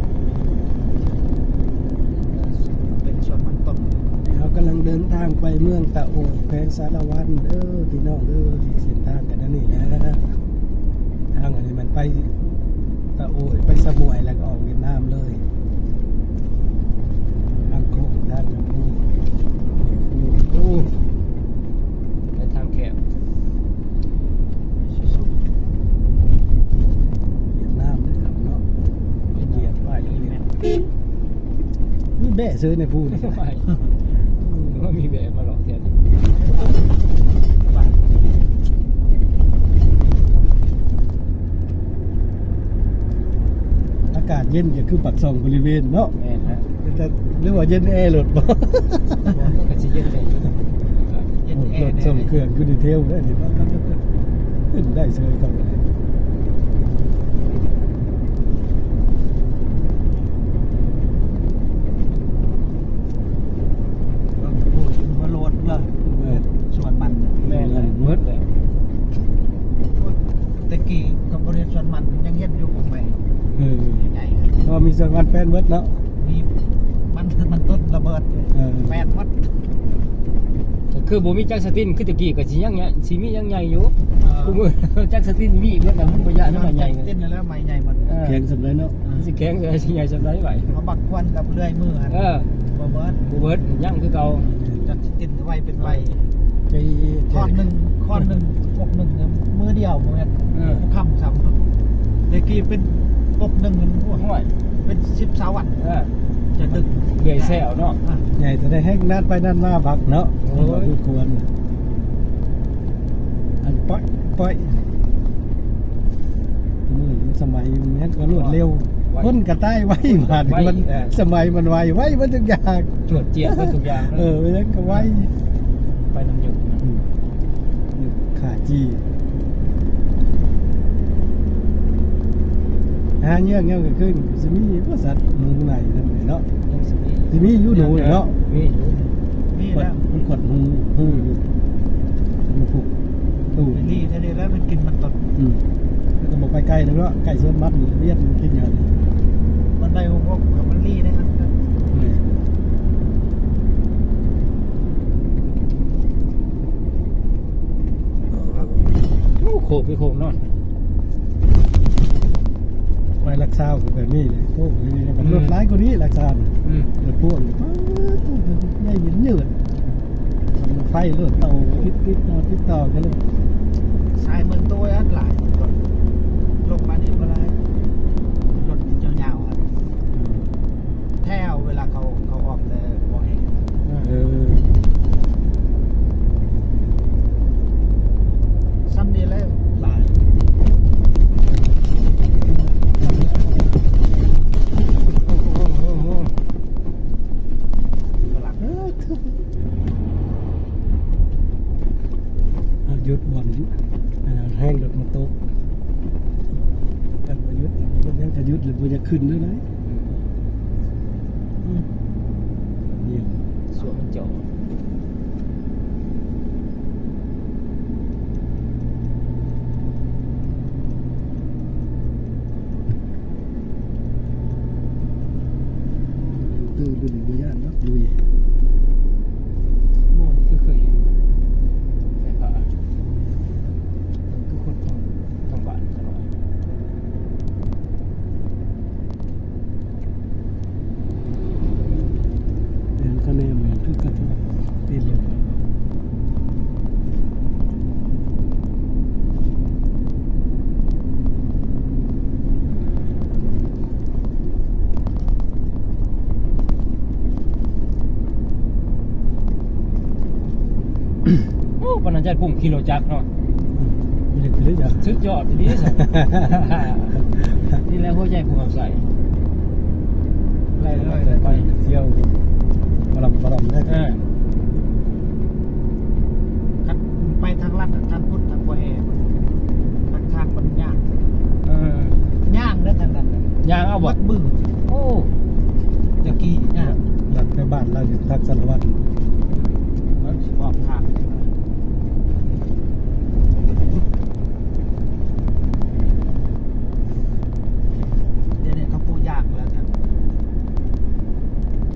ເປັນສວນມັນຕົ້ນ ເຮົາກຳລັງເດີນທາງໄປເມືອງຕະໂອຍ ແຂວງສາລະວັນເດີພີ່ນ້ອງເອີຍ ເສັ້ນທາງກັນອັນນີ້ແຫຼະ ທາງອັນນີ້ມັນໄປຕະໂອຍ ໄປສະໝວຍ ແລ້ວກໍອອກຫວຽດນາມເລີຍ ທາງໂຄ້ງ ທາງ ໂອ້ ໄປທາງແຄບ ຫວຽດນາມເດີຄັບເນາະ ໄປທຽບໄປ ມີແບ້ເຊີຍໃນພູນີ້ ວ່າມີແບ້ມາຫຼອກແທ້ ອາກາດເຢັນກໍຄືປາກຊ່ອງບໍລິເວນເນາະ ແມ່ນຮະ ແຕ່ ຫຼືວ່າເຢັນແອລົດບໍ່? ກໍຊິເຢັນແດ່ຢູ່ ເຢັນແອ ລົດສົ່ງເຄື່ອງຢູ່ດີເທວເດ້ນີ້ ຂຶ້ນໄດ້ເຊີຍກັບ ໂອ້ຍ ມາໂລດເລີຍ ເອີ ສວນມັນ ແມ່ນ ໝົດເລີຍ ແຕ່ກີ້ກໍບໍ່ໄດ້ສວນມັນ ຍັງເຫັນຢູ່ກົກໄມ້ ເອີ ໃຫຍ່ ເພາະມີສວນມັນແປນໝົດເນາະ ມີ ມັນ ມັນຕົ້ນລະເບີດ ເອີ ແປນໝົດ ກໍຄືບໍ່ມີຈັກສະຕິນ ຄືແຕ່ກີ້ກໍຊິຍັງ ຊິມີຍັງໃຫຍ່ຢູ່ ເອີ ຄູ່ມື້ຈັກສະຕິນມີເບິດແລ້ວ ມັນບໍ່ຢ້ານໄມ້ໃຫຍ່ ຈັກສະຕິນແລ້ວໄມ້ໃຫຍ່ໝົດ ເອີ ແຂງສ່ຳໃດເນາະ ເອີ ມັນຊິແຂງສ່ຳໃດ ຊິໃຫຍ່ສ່ຳໃດໄວ້ ເອົາບັກຄວັນກັບເລື່ອຍມືຫັ້ນ ເອີ ບໍ່ເບິດ ບໍ່ເບິດ ຍັງຄືເກົ່າ ຈັກຊິເປັນໄວເປັນໄວ ເອີ ຂ້ອນໜຶ່ງ ຂ້ອນໜຶ່ງ ກົກໜຶ່ງ ມື້ດຽວບໍ່ແມ່ນ ເອີ ຄ່ຳຊ້ຳ ແຕ່ກີ້ເປັນກົກໜຶ່ງ ໂອ້ຍ ເປັນສິບຊາວວັນ ເອີ ຈະດຶກ ເປື່ອຍແຊວເນາະ ໃຫຍ່ແຕ່ໄດ້ແຮງ ນັດໄປນັດມາບັກເນາະ ໂອ້ຍ ບໍ່ສົມຄວນ ອັນ ປອຍ ປອຍ ມື້ນີ້ສະໄໝມັນກໍລວດເລັວ ໄວ ຄົນກໍຕາຍໄວ ບາດນີ້ມັນ ເອີ ສະໄໝມັນໄວ ໄວເບິດທຸກຢ່າງ ຈວດຈຽດເບິດທຸກຢ່າງເນາະ ເອີ ມັນກໍໄວ ໄປນຳຍຸກນະ ອືມ ຂ້າຈີ່ ຫາເຫຍື່ອງຍາມກາງຄືນ ຊິມີບໍ່ສັດໜູໄຫຼນຳເນາະ ຍັງຊິມີ ຊິມີຢູ່ໜູເນາະ ມີຢູ່ ມີແລ້ວ ມັນຂວດຫູ ຫູຢູ່ ຫູພຸກ ຕູ້ ດີແທ້ນີ້ແລ້ວ ມັນກິນມັນຕົ້ນ ອືມ ແລ້ວກໍບໍ່ໄປໄກນຳເນາະ ໃກ້ສວນມັນ ວຽດມັນກິນຢູ່ ມັນໄດ້ຫົກຫົກ ມັນລີໄດ້ ແມ່ນ ໂອ້ ໂຄກເປັນໂຄກນອນ ໄປຫຼັກຊາວກໍແບບນີ້ແຫຼະ ໂຄກນີ້ ອືມ ລົດຫຼາຍກວ່ານີ້ຫຼັກຊາວ ອືມ ລົດພວງ ປາດໂທ້ ໃຫຍ່ເຫຍື້ອນໆ ໄຟລົດເຕົາຕິດໆຕໍ່ ຕິດຕໍ່ກັນເລີຍ ສາຍເມືອງໂຕຍອັນຫຼາຍ ລົງມານີ້ບໍ່ຫຼາຍ ລົດຍາວໆ ອືມ ແຖວເວລາເຂົາ ເຂົາອອກແຕ່ບໍ່ແຮງ ເອີ ສ່ຳນີ້ແຫຼະຫຼາຍ ໂອ້ໂຫ ໂອ້ໂຫ ກຳລັງ ເອີ ເອົາ ຢຸດບ່ອນ ອັນນັ້ນແຮງລົດມາຕົກ ຄັນບໍ່ຢຸດ ມັນຍັງກະຢຸດ ແລ້ວບໍ່ຢາກຂຶ້ນເລີຍນະ ອືມ ອືມ ດຽວ ສວນມັນເຈາະ ຕື່ນ ບໍ່ຢ້ານເນາະ ລຸຍ ບໍ່ ຄືເຄີຍເຫັນ ແຕ່ວ່າ ຄືຄົນທາງ ທາງບ້ານ ເດີນຄະແນນແມ່ນຄືກັນ ຕິດລົງ ໂອ້ ປານນັ້ນຈະປຸ້ງຂີ່ລົດຈັກເນາະ ອືມ ບໍ່ໄດ້ໄປເລີຍຈ້ະ ສຸດຍອດອີ່ຫຼີຊັ້ນ ນີ້ແຫຼະຫົວໃຈຜູ້ຮັບໃຊ້ ໄປເລີຍ ໄປທ່ຽວ ປະລຳ ປະລຳເດີ ເອີ ຄັນໄປທາງລັດ ທາງພຸດ ທາງບໍ່ແຮ່ ທາງ ທາງມັນຍາກ ເອີ ຍ່າງເດີ ທາງນັ້ນ ຍ່າງເອົາບໍ່ ວັດບື ໂອ້ ຕະກີ້ຍ່າງ ລັດໄປບ້ານລາວຢູ່ທາງສາລະວັນ ມັນຊິບອກທາງ ດຽວນີ້ເຂົາປູຢາງແລ້ວ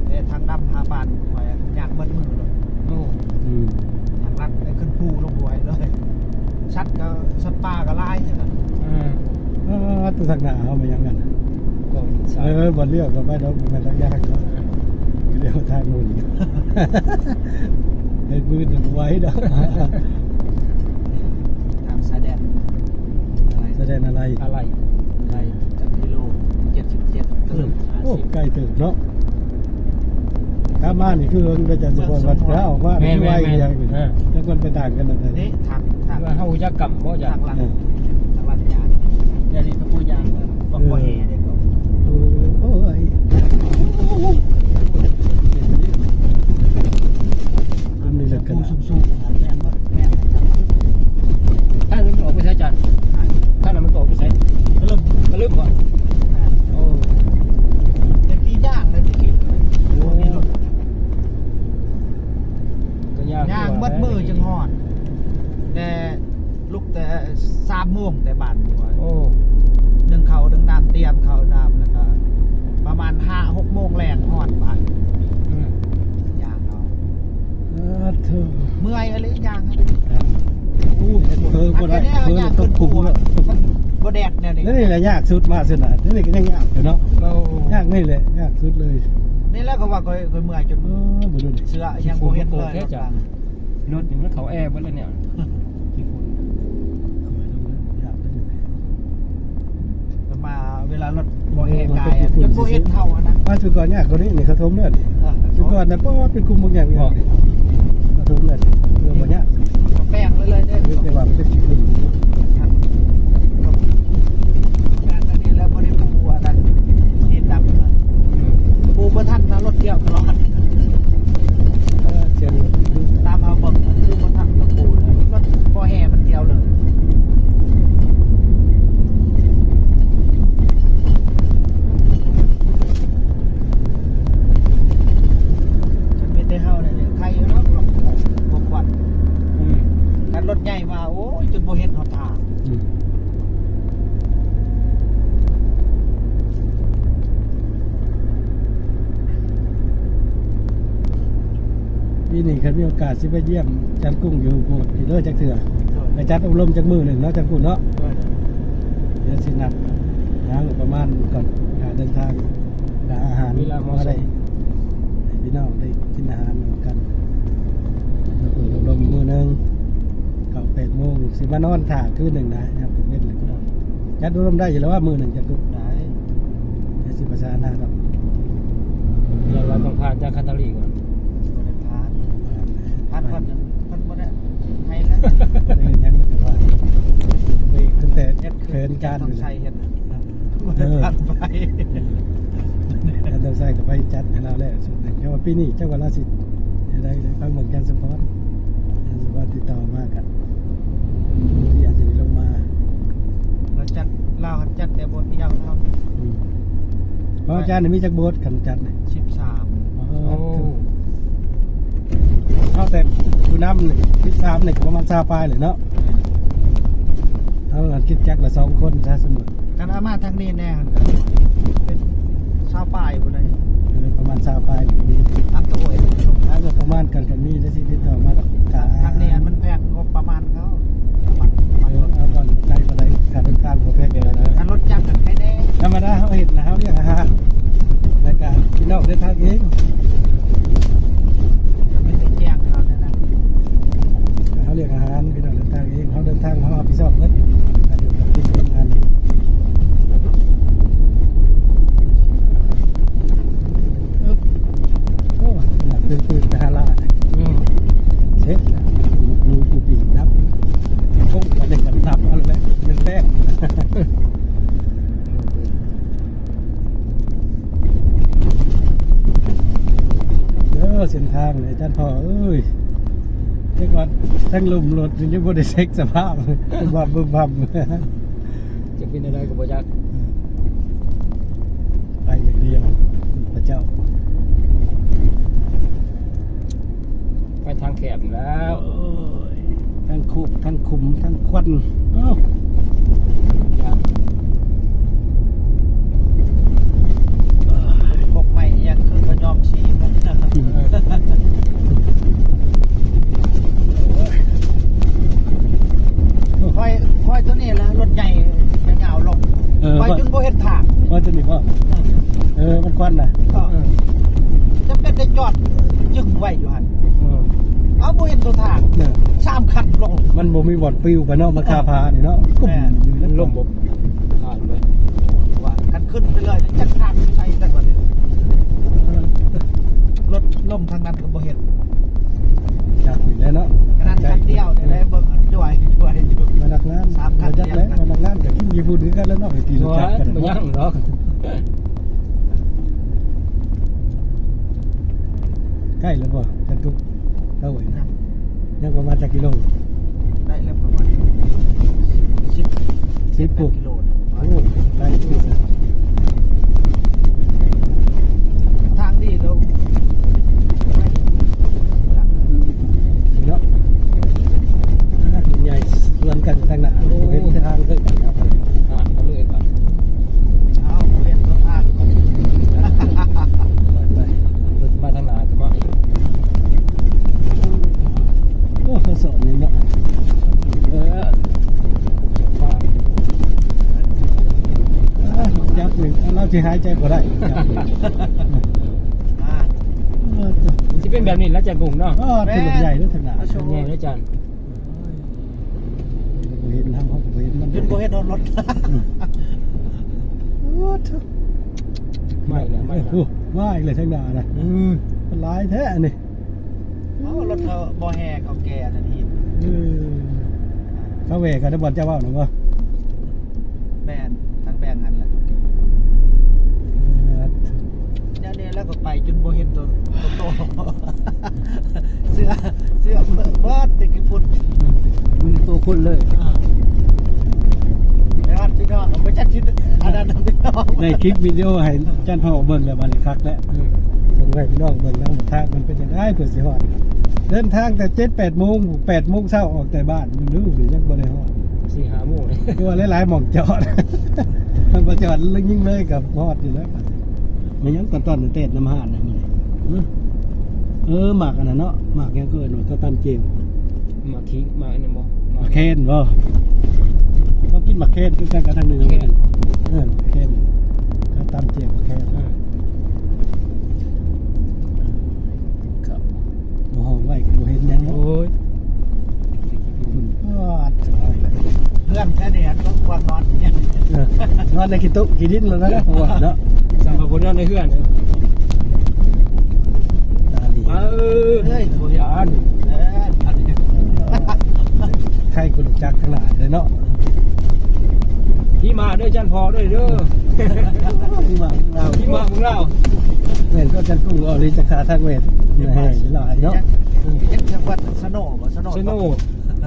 ແຕ່ທາງດຳຫາບ້ານຂ້ອຍຍ່າງເບິດມື້ເລີຍ ໂອ້ ອືມ ທາງລັດໄປຂຶ້ນພູລົງຫ້ວຍເລີຍ ສັດກໍ ສັດປ່າກໍຫຼາຍ ເອີ ເອີ ແຕ່ທາງໜ້າເຮົາມາຫຍັງນັ້ນ ເອີ ບໍ່ລ້ຽວກໍໄປດອກ ບໍ່ແມ່ນທາງຍາກເນາະ ລ້ຽວທາງໂນ້ນ ເຮັດມືດບໍ່ໄຫວດອກ ທາງຊາຍແດນ ຊາຍແດນອາໄລ ອາໄລ ໄລຈາກກິໂລເຈັດສິບເຈັດ ເອີ ໂອ້ ໃກ້ເຕີບເນາະ ກັບມານີ້ຄືເຫິງໄດ້ຈັກສະພອນວັດ ຖ້າອອກມານີ້ຄືໄວ ແມ່ນໆໆ ຢ່າງນີ້ ເອີ ຈັກມັນໄປຕ່າງກັນແນວໃດ ນີ້ທາງ ທາງ ວ່າເຮົາຮູ້ຈັກກຳບໍ່ ທາງລັດ ເອີ ທາງລັດຍາ ດຽວນີ້ກໍບໍ່ຍາກ ບໍ່ ເອີ ບໍ່ແຮ່ເດ້ ໂອ້ຍ ນີ້ແຫຼະ ພູສູງໆ ແມ່ນບໍ່? ແມ່ນ ທາງນັ້ນມັນອອກໄປໃສຈານ? ທາງນັ້ນມັນອອກໄປໃສ? ກະລຶບ ກະລຶບບໍ່? ໂອ້ ແຕ່ກີ້ຍ່າງເລີຍ ແຕ່ກີ້ ໂອ້ ກະຍ່າງ ຍ່າງເບິດມື້ຈຶ່ງຮອດ ແຕ່ ລຸກແຕ່ສາມໂມງແຕ່ບ້ານ ໂອ້ ໜຶ້ງເຂົ້າໜຶ້ງນ້ຳ ຕຽມເຂົ້ານ້ຳ ແລ້ວກໍປະມານຫ້າຫົກໂມງແລງຮອດບ້ານ ອືມ ຍ່າງເອົາ ເອີ ເທີ ເມື່ອຍອີ່ຫຼີຍ່າງ ອູ້ ເອີ ບໍ່ໄດ້ ເອີ ຕ້ອງຄຸມ ບໍ່ແດດແນວນີ້ ນີ້ແຫຼະຍາກສຸດ ມາສຸດນະ ນີ້ກໍຍັງຍາກຢູ່ເນາະ ໂອ້ ຍາກນີ້ແຫຼະ ຍາກສຸດເລີຍ ນີ້ແຫຼະກໍວ່າຂ້ອຍ ຂ້ອຍເມື່ອຍຈົນ ເອີ ບໍ່ຮູ້ເສື້ອຍັງບໍ່ເຫັນເລີຍ ລົດນີ້ມັນເຂົ້າແອເບິດແລ້ວນີ້ ຂີ້ຝຸ່ນ ກໍມາ ເວລາລົດບໍ່ແຮ່ກາຍ ຈົນບໍ່ເຫັນເຮົາຫັ້ນນະ. ມາຊຸກ່ອນຍາກກວ່ານີ້ ນີ້ເຂົາຖົມເລີຍນີ້. ເອີ ຊຸກ່ອນນະ ປອດ ເປັນກຸ່ມບັກໃຫຍ່ເລີຍນີ້ ເຂົາຖົມເລີຍນີ້ ເອີ ບໍ່ຍາກ. ແປງເລີຍເດີ ແຕ່ວ່າມັນເປັນຂີ້ຝຸ່ນ. ແປງອັນນີ້ແລ້ວບໍ່ໄດ້ປູອັນນັ້ນ ຫີນດຳ ປູບໍ່ທັນນະ ລົດທ່ຽວຕະຫຼອດ. ເອີ ເຊັ່ນ ຕາມເຮົາເບິ່ງ ຄືບໍ່ທັນກະປູເລີຍ ລົດບໍ່ແຮ່ມັນທ່ຽວເລີຍ. ຄັນມີແຕ່ເຮົານີ້ໄຄຢູ່ເນາະ ລົດບໍ່ຄວັນ. ອືມ ຄັນລົດໃຫຍ່ມາ ໂອ້ຍ ຈົນບໍ່ເຫັນຮອດທາງ. ອືມ ປີນີ້ຄັນມີໂອກາດຊິໄປຢ້ຽມຈານກຸ້ງຢູ່ໂບດອີກເດີຈັກເທື່ອ. ໂດຍ ໄປຈັດອົບຮົມຈັກມື້ໜຶ່ງເນາະ ຈານກຸ້ງເນາະ. ໂດຍ ດຽວຊິນັດຫາງົບປະມານກ່ອນ ຄ່າເດີນທາງ ຄ່າອາຫານ ເວລາເໝາະສົມ ໃຫ້ພີ່ນ້ອງໄດ້ກິນອາຫານນຳກັນ. ມາເປີດອົບຮົມມື້ໜຶ່ງ ເຂົ້າແປດໂມງ ຊິມານອນຖ້າຄືນໜຶ່ງນະ ຍາມຕອນເວັນແລ້ວກໍ ຈັດອົບຮົມໄດ້ຢູ່ແລ້ວວ່າມື້ໜຶ່ງຈັດ ໄດ້ ດຽວຊິປະສານຫາດອກ. ແຕ່ວ່າຕ້ອງຜ່ານຈາກຄັນທະລີກ່ອນ. ບໍ່ໄດ້ຜ່ານ ຜ່ານ ຜ່ານ ຜ່ານ ຜ່ານບໍ່ໄດ້ໃຫ້ແລ້ວ ເຮັດຫຍັງແຕ່ວ່າ ເບຣກຕັ້ງແຕ່ແຜນການຢູ່ ຕ້ອງໃສ່ເຮັດ ເອີ ຜ່ານໄປ ເອີ ຄັນຕ້ອງໃສ່ກໍໄປຈັດໃຫ້ລາວແລ້ວ ຊຸດໜຶ່ງ. ແຕ່ວ່າປີນີ້ຈັກວ່າລາວຊິເຮັດໄດ້ ໄດ້ຟັງເບິ່ງ ຈານສະພອນ ຈານສະພອນຕິດຕໍ່ມາກະ ທີ່ອາດຈະໄດ້ລົງມາ. ລາວຈັດ ລາວຫັ້ນຈັດແຕ່ໂບດດຽວເນາະ. ອືມ ຂອງອາຈານນີ້ມີຈັກໂບດຄັນຈັດນີ້? ສິບສາມ. ອໍ ໂອ້ ເອົາແຕ່ຜູ້ນຳນີ້ ສິບສາມນີ້ກໍປະມານຊາວປາຍແຫຼະເນາະ. ເຮົາຄິດຈັກລະສອງຄົນຊະ ສົມມຸດ ຄັນເອົາມາທາງນີ້ແດ່ຫັ້ນກໍເປັນຊາວປາຍພຸ້ນໃດ. ເອີ ປະມານຊາວປາຍກໍມີ ອັບໂຕເອງ ຖ້າເກີດປະມານກັນກໍມີໄດ້ ຊິຕິດຕໍ່ມາດອກ. ທາງນີ້ມັນແພງງົບປະມານເຂົາ ເອີ ເອົາບ່ອນໄກປານໃດ ຄ່າເດີນທາງບໍ່ແພງປານໃດ. ຄັນລົດຈັກຫັ້ນໄຄແດ່ ທຳມະດາເຮົາເຮັດນະ ເຮົາລ້ຽງອາຫານ ແລ້ວກະພີ່ນ້ອງເດີນທາງເອງ. ເຮົາລ້ຽງອາຫານ ພີ່ນ້ອງເດີນທາງເອງ ເຮົາເດີນທາງເຮົາຮັບຜິດຊອບເບິດ ການຢູ່ການກິນເປັນອັນ ອຶບ ໂອ້ ໜັກຕື່ນໆ ໄປຫາລາວ ອືມ ເສັດລະ ລູກ ລູກປີກດັບ ໂອ້ ອັນນີ້ກໍດັບເອົາແຫຼະ ແມ່ນແປ້ງ. ເດີ ເສັ້ນທາງນີ້ ອາຈານພໍ່ເອີຍ ແຕ່ກ່ອນທັງລົມລົດ ຍັງບໍ່ໄດ້ເຊັກສະພາບ ບຶບບັບ ບຶບບັບ ຈະເປັນແນວໃດກໍບໍ່ຈັກ ໄປຢ່າງດຽວ ພະເຈົ້າ. ໄປທາງແຄບແລ້ວ ໂອ້ຍ ທັງຄຸກ ທັງຂຸມ ທັງຄວັນ ເອົ້າ ພວກໄມ້ອີ່ຫຍັງຄືກະຍອມສີ ຂ້ອຍ ຂ້ອຍໂຕນີ້ລະ ລົດໃຫຍ່ຍາວໆລົງ ເອີ ຂ້ອຍຈົນບໍ່ເຫັນທາງ ຂ້ອຍໂຕນີ້ບໍ່ ເອີ ມັນຄວັນນະ ເອີ ຈຳເປັນໄດ້ຈອດຈຶ່ງໄວ້ຢູ່ຫັ້ນ ເອີ ເອົາ ບໍ່ເຫັນໂຕທາງ ເອີ ສາມຄັນລົງ ມັນບໍ່ມີບ່ອນປິວໄປເນາະ ມັນຄາຜານີ້ເນາະ ແມ່ນ ມັນລົງບໍ່ຜ່ານເລີຍ ວ່າຄັນຂຶ້ນໄປເລີຍ ຈັກທາງໄປໃສຈັກບັດນີ້ ເອີ ລົດລົງທາງນັ້ນກໍບໍ່ເຫັນ ຈັກນີ້ແຫຼະເນາະ ຂະໜາດຄັນດຽວນີ້ໄດ້ເບິ່ງ ຈ່ວຍໆຢູ່ ພະນັກງານ ສາມຄັນ ຈັກແຫຼະ ພະນັກງານກໍກິນຢູ່ພຸ້ນຄືກັນແຫຼະເນາະ ໄປຕີລົດຈັກກັນ ບໍ່ຍັງດອກ. ໃກ້ແລ້ວບໍ່ ຈັນທຸກ ເຕົ້າເອີຍ ຍັງປະມານຈັກກິໂລ? ໄດ້ແລ້ວປະມານສິບ ສິບ ສິບ ກິໂລ ໂອ້ ໄກຢູ່ ທາງດີແລ້ວ ເນາະ ໃຫຍ່ ສວນກັນທາງນັ້ນ ໂອ້ ເຫັນແຕ່ທາງເລີຍ ທາງເລີຍ ເອົາ ປ່ຽນເບິ່ງທາງ ໄປ ໄປ ມາທາງໜ້າກໍມາອີກ ໂອ້ ເຂົາສອນນີ້ເນາະ ເອີ ຈັບນີ້ ລາວຊິຫາຍໃຈບໍ່ໄດ້ ຈັບນີ້ ອ່າ ມັນຊິເປັນແບບນີ້ລະ ຈັນກຸ້ງເນາະ ອໍ ຖືກໃຫຍ່ເດີ ທາງໜ້າ ໃຫຍ່ເດີ ຈັນ ບໍ່ເຫັນເຮົາ ເຮົາກໍບໍ່ເຫັນມັນ ຈົນບໍ່ເຫັນຮອດລົດ ອືມ ໂອ້ ໂອ້ໂຫ ມາອີກແລ້ວ ມາອີກແລ້ວ ໂອ້ ມາອີກແລ້ວທາງໜ້ານະ ອືມ ມັນຫຼາຍແທ້ອັນນີ້ ເອົາ ລົດເຂົາບໍ່ແຫ່ເຂົາແກ່ອັນນັ້ນອີກ ເອີ ເຂົາແຫວ່ກັນນະ ບ່ອນເຈົ້າເວົ້ານະບໍ່? ແມ່ນ ທາງແບ່ງຫັ້ນແຫຼະ ເອີ ແນວນີ້ແລ້ວກໍໄປຈົນບໍ່ເຫັນໂຕ ໂຕໂຕ ເສື້ອ ເສື້ອເບີດແຕ່ກີ່ພຸ້ນ ເບິ່ງໂຕຄົນເລີຍ ອ່າ ແຕ່ວ່າພີ່ນ້ອງກໍບໍ່ຈັກຊິອັນນັ້ນນະພີ່ນ້ອງ ໄດ້ຄລິບວິດີໂອໃຫ້ຈານພໍ່ເບິ່ງແລ້ວ ບັດນີ້ຄັກແລ້ວ ເອີ ສົ່ງໃຫ້ພີ່ນ້ອງເບິ່ງນຳ ທາງມັນເປັນຈັ່ງໃດເພື່ອຊິຮອດ ເດີນທາງແຕ່ເຈັດແປດໂມງ ແປດໂມງເຊົ້າອອກແຕ່ບ້ານ ມັນດູຍັງບໍ່ໄດ້ຮອດ ສີ່ຫ້າໂມງ ຄືວ່າຫຼາຍໆໝ່ອງຈອດ ມັນບໍ່ຈອດ ຍິງເລີຍກໍຮອດຢູ່ແລ້ວ ແມ່ນຫຍັງຕອນໆແຕ່ນຳຮ້ານນະມື້ນີ້ ເອີ ໝາກອັນນັ້ນເນາະ ໝາກຫຍັງເຂົາເອີ້ນວ່າ ເຂົາຕຳເຈວ ໝາກຂີງ ໝາກອັນນັ້ນບໍ່? ໝາກແຄນບໍ່? ເຂົາກິນໝາກແຄນຄືກັນກັບທາງເໜືອ ແຄນ ເອີ ແຄນ ເຂົາຕຳເຈວໝາກແຄນ ເອີ ເຂົ້າ ບໍ່ຮ້ອງໄວ້ກໍບໍ່ເຫັນຫຍັງເນາະ ໂອ້ຍ ເຮືອນແທ້ແດ່ ຕ້ອງຄວນນອນຢູ່ນີ້ ເອີ ນອນໃນຂີ້ໂຕະຂີ້ດິນແລ້ວນະ ເນາະ ສຳລັບຄົນນອນໃນເຮືອນ ຕາດີ ເອີ ເອີຍ ບໍ່ຢ້ານ ເອີ ອັນນີ້ ໃຄຄົນຮູ້ຈັກຂະໜາດເດ້ເນາະ ທີ່ມາເດີ ຈັນພໍເດີ ເດີ ທີ່ມາເມືອງລາວ ທີ່ມາເມືອງລາວ ແມ່ນກໍຈັນກຸ້ງ ອອລິ ຈະຄາທັກເວດ ແຮງຫຼາຍເນາະ ເຮັດຈັງຫວັດ ສະໂນ ບໍ່ ສະໂນ ສະໂນ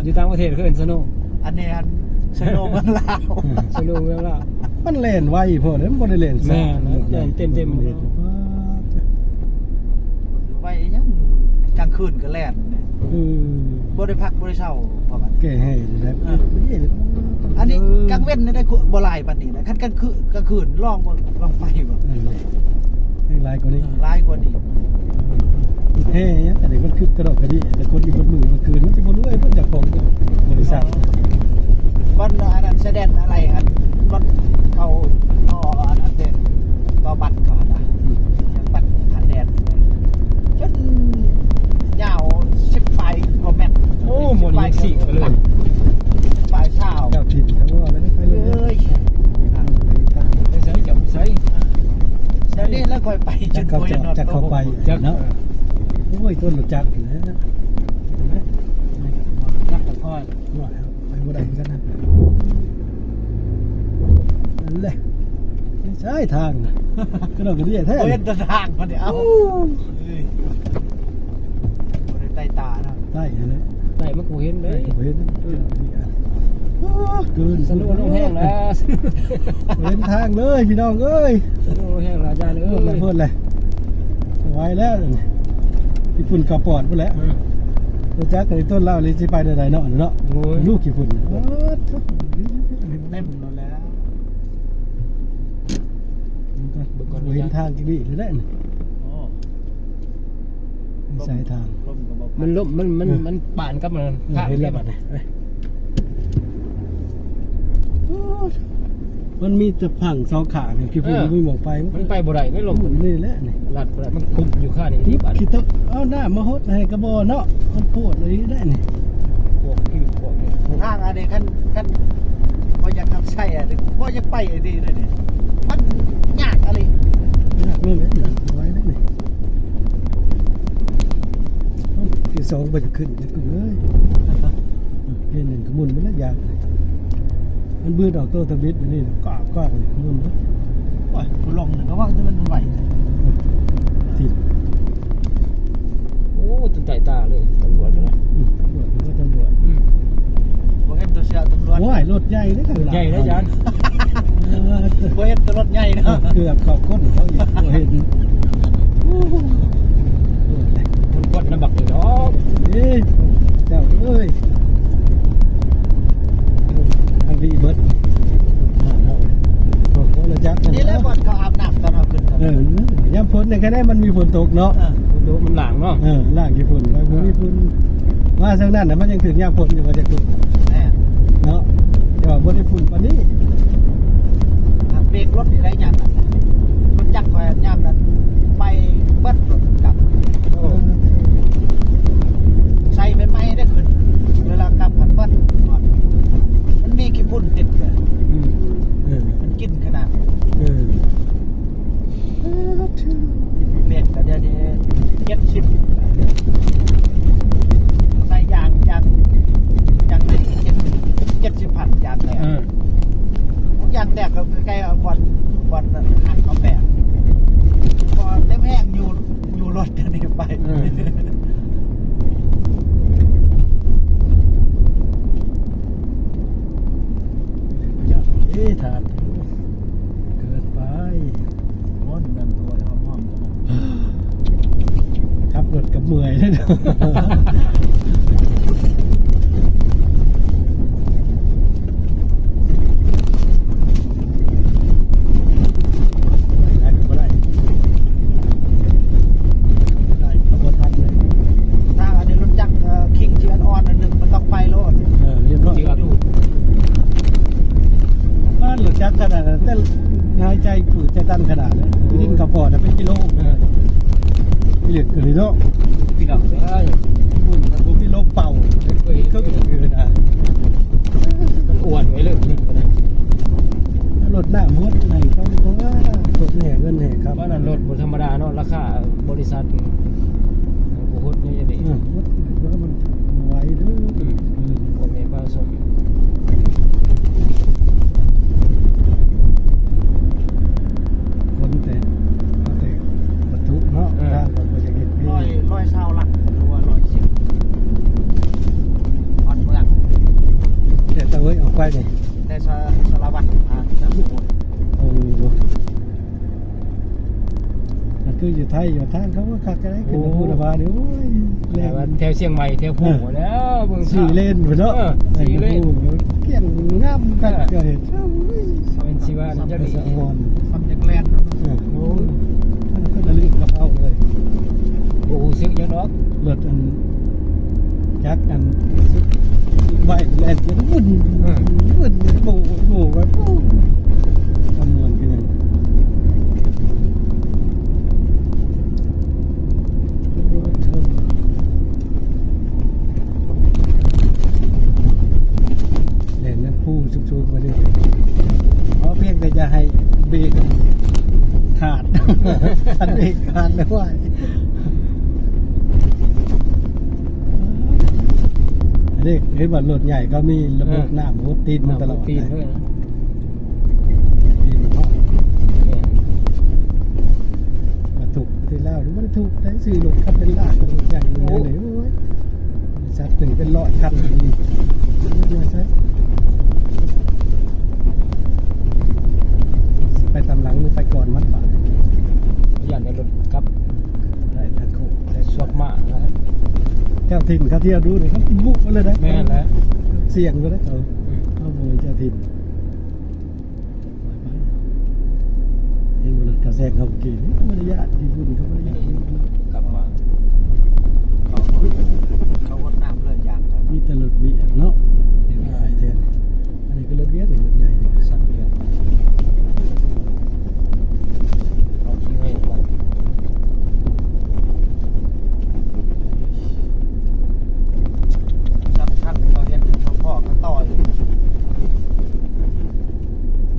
ຢູ່ຕ່າງປະເທດເອີ້ນສະໂນ ອັນນີ້ອັນສະໂນເມືອງລາວ ສະໂນເມືອງລາວ ມັນແລ່ນໄວໂພດເດ້ ມັນບໍ່ໄດ້ແລ່ນຊ້າ ແມ່ນ ແລ່ນເຕັມໆ ໄວຫຍັງ ກາງຄືນກໍແລ່ນ ເອີ ບໍ່ໄດ້ພັກບໍ່ໄດ້ເຊົາ ເພາະວ່າແກ້ແຮ່ຢູ່ແລ້ວ ເອີ ອັນນີ້ ເອີ ກາງເວັນນີ້ໄດ້ ບໍ່ຫຼາຍປານນີ້ນະ ຄັນກາງຄືນ ກາງຄືນລອງເບິ່ງ ລອງໄປເບິ່ງ ແຮ່ງຫຼາຍກວ່ານີ້ ເອີ ຫຼາຍກວ່ານີ້ ແຮ່ຫຍັງ ອັນນີ້ມັນຄືກະດອກກະເດຍ ແຕ່ຄົນຢູ່ເບິດມື້ເບິດຄືນ ມັນຊິບໍ່ລວຍ ເພິ່ນເຈົ້າຂອງບໍລິສັດ ວັນອັນນັ້ນ ສະແດນອາໄລຫັ້ນ ລົດເຂົາຕໍ່ອັນນັ້ນເດ້ ຕໍ່ບັດເຂົາຫັ້ນນະ ອືມ ບັດຜ່ານແດນ ຈົນຍາວສິບປາຍກວ່າແມັດ ໂອ້ ໝໍນີ້ຍັງສີກເລີຍ ປາຍຊາວ ເຈົ້າຖິ່ນເຂົາວ່າແລ້ວໄປເລີຍ ເອີຍ ໄປໃສ ເຈົ້າໄປໃສ ດຽວນີ້ແລ້ວຄ່ອຍໄປ ຈັກເຂົາ ຈັກເຂົາໄປເນາະ ໂອ້ຍ ຕົ້ນຮູ້ຈັກນະ ຈັກກັບຂ້ອຍ ວ່າແລ້ວ ໄປບໍ່ໄດ້ຄືກັນນະ ນັ້ນແຫຼະ ໃຊ້ທາງນະ ກະດອກກະເດຍແທ້ ບໍ່ເຫັນແຕ່ທາງບັດນີ້ ເອົ້າ ໂອ້ຍ ບໍ່ໄດ້ໃຕ້ຕານະ ໃຕ້ຫັ້ນແຫຼະ ໃຕ້ມັນກໍເຫັນເດ້ ໃຕ້ກໍເຫັນ ເອີ ເກີນ ສະໂນລົງແຮງແລ້ວ ບໍ່ເຫັນທາງເລີຍພີ່ນ້ອງເອີຍ ສະໂນລົງແຮງແລ້ວ ອາຈານເອີຍ ໂພດແລ້ວ ໂພດແລ້ວ ບໍ່ໄຫວແລ້ວ ຂີ້ຝຸ່ນເຂົ້າປອດພຸ້ນແຫຼະ ເອີ ຮູ້ຈັກໄອ້ຕົ້ນລາວນີ້ຊິໄປແນວໃດເນາະ ເນາະ ໂອ້ຍ ລູກຂີ້ຝຸ່ນ ເຕັມ ແລ້ວ ເບິ່ງກ່ອນ ບໍ່ເຫັນທາງຈັກດີ້ເລີຍ ໂອ້ ໃຊ້ທາງ ລົມກໍບໍ່ພັດ ມັນລົມ ມັນ ມັນ ເອີ ມັນປານກັບມັນ ເອີ ເຫັນແລ້ວບັດນີ້ ມັນມີແຕ່ຝັ່ງສອງຂ້າງນີ້ ທີ່ເພິ່ນ ເອີ ບໍ່ມີໝ່ອງໄປ ມັນໄປບໍ່ໄດ້ເດ້ລົມ ນີ້ແຫຼະນີ້ ລັດບໍ່ໄດ້ ມັນຄຸບຢູ່ຂ້າງນີ້ ທີ່ບັດ ເອົານ້ຳມາຫົດໃຫ້ກະບໍ່ເນາະ ມັນໂພດອີ່ຫຼີເດ້ນີ້ ພວກ ພວກ ທາງອັນນີ້ ຄັນ ຄັນບໍ່ຢາກຮັບໃຊ້ ບໍ່ຢາກໄປອີ່ຫຼີເດ້ນີ້ ມັນຍາກອີ່ຫຼີ ຍາກເລີຍ ໄວເດ້ນີ້ ທີສອງບໍ່ຢາກຂຶ້ນເດ້ ເອີຍ ທີໜຶ່ງກໍໝຸ່ນໄປແລ້ວ ຢາກ ມັນບືດອອກໂຕທຳອິດແບບນີ້ ກວ້າງໆ ໝຸ່ນ ໂອ້ຍ ຜູ້ລົງນີ້ກໍວ່າແຕ່ມັນໄວ ທີ່ ໂອ້ ຈົນໃຕ້ຕາເລີຍ ຕຳຫຼວດກໍໄດ້ ອືມ ຕຳຫຼວດກໍຕຳຫຼວດ ອືມ ບໍ່ເຫັນຕົວເສື້ອຕຳຫຼວດ ໂອ້ຍ ລົດໃຫຍ່ເດ້ ລົດໃຫຍ່ເດ້ ອາຈານ ບໍ່ເຫັນແຕ່ລົດໃຫຍ່ເນາະ ເກືອບເຂົ້າກົ້ນເຂົາອີກ ບໍ່ເຫັນ ໂອ້ໂຫ ມັນຄວັນນຳບັກນີ້ດອກ ເອີ ເຈົ້າເອີຍ ທາງດີເບິດ ບ້ານເຮົາ ໂອ້ໂຫ ລະຈັກ ນີ້ແຫຼະບ່ອນເຂົາອາບນ້ຳຕອນເຮົາຂຶ້ນ ເອີ ຍາມຝົນນີ້ ແຄ່ໃດມັນມີຝົນຕົກເນາະ ເອີ ຝົນຕົກມັນລ້າງເນາະ ເອີ ລ້າງຂີ້ຝຸ່ນ ບໍ່ມີຝຸ່ນ ມາເຊິ່ງນັ້ນນະ ມັນຍັງຖືກຍາມຝົນຢູ່ວ່າຈະຕົກ ແມ່ນ ເນາະ ແຕ່ວ່າບໍ່ໄດ້ຝຸ່ນປານນີ້ ຫາກເບຣກລົດນີ້ໄດ້ຍາມນັ້ນ ລົດຈັກຂ້ອຍຍາມນັ້ນໄປເບິດລົດກັບ ໂອ້ ໃສ່ໃໝ່ໆໄດ້ຂຶ້ນ ເວລາກັບພັດເບິດ ມັນມີຂີ້ຝຸ່ນຕິດເລີຍ ອືມ ເອີ ມັນກິນຂະໜາດ ເອີ ເຈັດສິບ ໃສ່ຢາງ ຢາງ ຢາງໃນເຈັດສິບ ເຈັດສິບພັນ ຢາງແຕກ ເອີ ຢາງແຕກກໍໃກ້ໆ ບ່ອນ ບ່ອນຫັ້ນກໍແຕກ ພໍເຕັມແຮງຢູ່ ຢູ່ລົດອັນນີ້ໄປ ເອີ ເອີ ທາງ ເກີນໄປ ໂອ້ຍ ແມ່ນໂຕຍຫອມໆ ຂັບລົດກໍເມື່ອຍເດ້ເນາະ ໄດ້ກໍບໍ່ໄດ້ ໄດ້ກໍບໍ່ທັນເລີຍ ຖ້າອັນນີ້ລົດຈັກ ເອີ ຄິງທີ່ອ່ອນໆ ອັນໜຶ່ງ ມັນຕ້ອງໄປໂລດ ເອີ ຮຽບຮ້ອຍ ທີ່ວ່າ ອ່າ ລົດຈັກຂະໜາດນັ້ນ ແຕ່ຫາຍໃຈຝືດໃຈຕັນຂະໜາດນັ້ນ ໂອ້ຍ ດິນເຂົ້າປອດເປັນກິໂລ ເອີ ເລືອດກໍເລີຍເນາະ ພີ່ນ້ອງເອີຍ ມັນບໍ່ມີລົມເປົ່າ ເອີ ຄືນະ ມັນອ້ວນໄວ້ເລີຍ ລົດນ້ຳຫົດໃຫ້ເຂົາ ເຂົາວ່າຕົກແໜ້ເງິນແໜ້ຄຳ ວ່ານັ້ນລົດບໍ່ທຳມະດາເນາະ ລາຄາບໍລິສັດ ບໍ່ຫົດໃນນີ້ ເອີ ຫົດ ແລ້ວມັນໄວເດີ ອືມ ພວກແມ່ນປະຊາຊົນ ຄົນແຕ່ ເອົາແຕ່ວັດຖຸເນາະ ເອີ ທາງກໍບໍ່ຢາກເຮັດເພ ຮ້ອຍ ຮ້ອຍຊາວຫຼັກ ຫຼືວ່າຮ້ອຍສິບ ຮອດເມືອງ ແຕ່ຕະເວີຍອອກໄປນີ້ ແຕ່ສາລະວັດ ໂອ້ ໂອ້ ມັນຄືຢູ່ໄທຢູ່ທາງເຂົາວ່າຄັກກະໄດ ຂຶ້ນພູລະບານີ້ ໂອ້ຍ ແລ່ນ ແຖວຊຽງໃໝ່ ແຖວພູ ເອີ ພຸ້ນແລ້ວ ເບິ່ງ ສີ່ເລນພຸ້ນເນາະ ເອີ ສີ່ເລນ ກ່ຽງງາມຄັກ ເອີ ເຈົ້າເອີຍ ເປັນຊິວ່າຈັ່ງໃດ ສະອອນ ສ່ຳຢາກແລ່ນເນາະ ເອີ ໂອ້ຍ ມັນຄົນລະລຶກກັບເຮົາເລີຍ ບໍ່ຮູ້ສຶກຫຍັງດອກ ລົດອັນ ຈັກອັນ ໄບແລ່ນວຶ່ນ ເອີ ວຶ່ນ ໂບກ ໂບກໄປ ໂອ້ ຄຳມ່ວນຄືຫຍັງ ແລ່ນນຳພູສູງໆ ມາເລີຍ ຂໍພຽງແຕ່ຢ່າໃຫ້ເບຣກຂາດ ຄັນເບຣກຂາດແລ້ວ ອັນນີ້ເຫັນວ່າລົດໃຫຍ່ເຂົາມີລະບົບ ເອີ ນ້ຳຫົດຕີນມັນຕະຫຼອດ ນ້ຳຫົດຕີນເລີຍ ຕີນເນາະ ແມ່ນ ວ່າຖືກປະເທດລາວນີ້ບໍ່ໄດ້ຖືກໄດ໋ ຊື້ລົດຄັນເປັນລ້ານ ລົດໃຫຍ່ ໂອ້ ໂອ້ຍ ບໍລິສັດໜຶ່ງເປັນຮ້ອຍຄັນ ໄປຕາມຫຼັງຫຼືໄປກ່ອນມັນບາດ ຢ້ານໄດ້ລົດກັບ ໄດ້ທັງໂຄ້ງ ໄດ້ສວບມາ ເຈົ້າຖິ່ນເຂົາທ່ຽວດູນີ້ ເຂົາບຸກໄປເລີຍນະ ແມ່ນແຫຼະ ສ່ຽງເລີຍນະ ເຂົາ ອືມ ເຂົາບໍ່ແມ່ນເຈົ້າຖິ່ນ. ເຫັນບໍ່ ລົດກາແຊງເຮົາເກນີ້ ມາລະຍາດທີ່ບຸນເຂົາມາລະຍາດ ກັບມາ ເຂົາ ເຂົາຫົດນ້ຳເລີຍ ຢາກ ມີແຕ່ລົດວຽກເນາະ ຫຼາຍແທ້ ອັນນີ້ກໍລົດວຽກນີ້ ລົດໃຫຍ່ນີ້ ສັດວຽກ ເອົາທີ່ໃຫ້ໄປ ຈັບທັນ ເຂົາເຮັດ ເຂົາພໍ້ ເຂົາຕໍ່ອີກ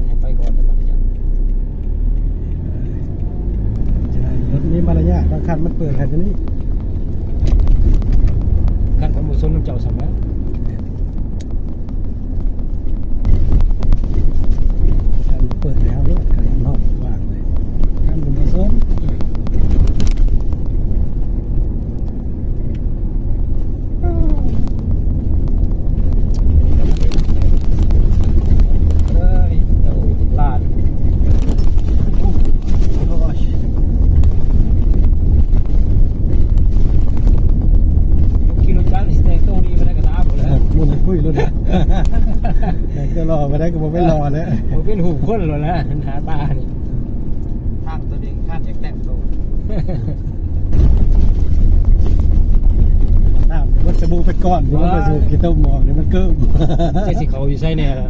ໃຫ້ໄປກ່ອນເດີ ມາລະຍາດ ໃຊ່ ລົດມີມາລະຍາດ ບາງຄັນມັນເປີດໃຫ້ຕົວນີ້ ຄັນເຂົາບໍ່ສົນນຳເຈົ້າຊ້ຳແລ້ວ ຄັນເປີດໃຫ້ເຮົາໂລດ ຄັນເຮົາວາງໄວ້ ຄັນມັນບໍ່ສົນ ເອີຍ ເຈົ້າຫຼານ ໂອ້ຍ ຂີ່ລົດຈັກນີ້ຊິແຕ່ງໂຕດີປານໃດກໍຕາມພຸ້ນແຫຼະ ເອີ ໝຸ່ນຄຸຍໂລດນະ ແຕ່ງໂຕຫຼໍ່ປານໃດກໍບໍ່ແມ່ນຫຼໍ່ແຫຼະ ບໍ່ເປັນຮູບຄົນໂລດນະ ໜ້າຕານີ້ ທາງຕົວເອງຄັນຢາກແຕ່ງໂຕ ນ້ຳເບິດສະບູເປັນກ້ອນ ມັນກໍສູບຂີ້ຕົມອອກນີ້ ມັນເກີມ ຈະຊິເຂົ້າຢູ່ໃສແດ່ລະ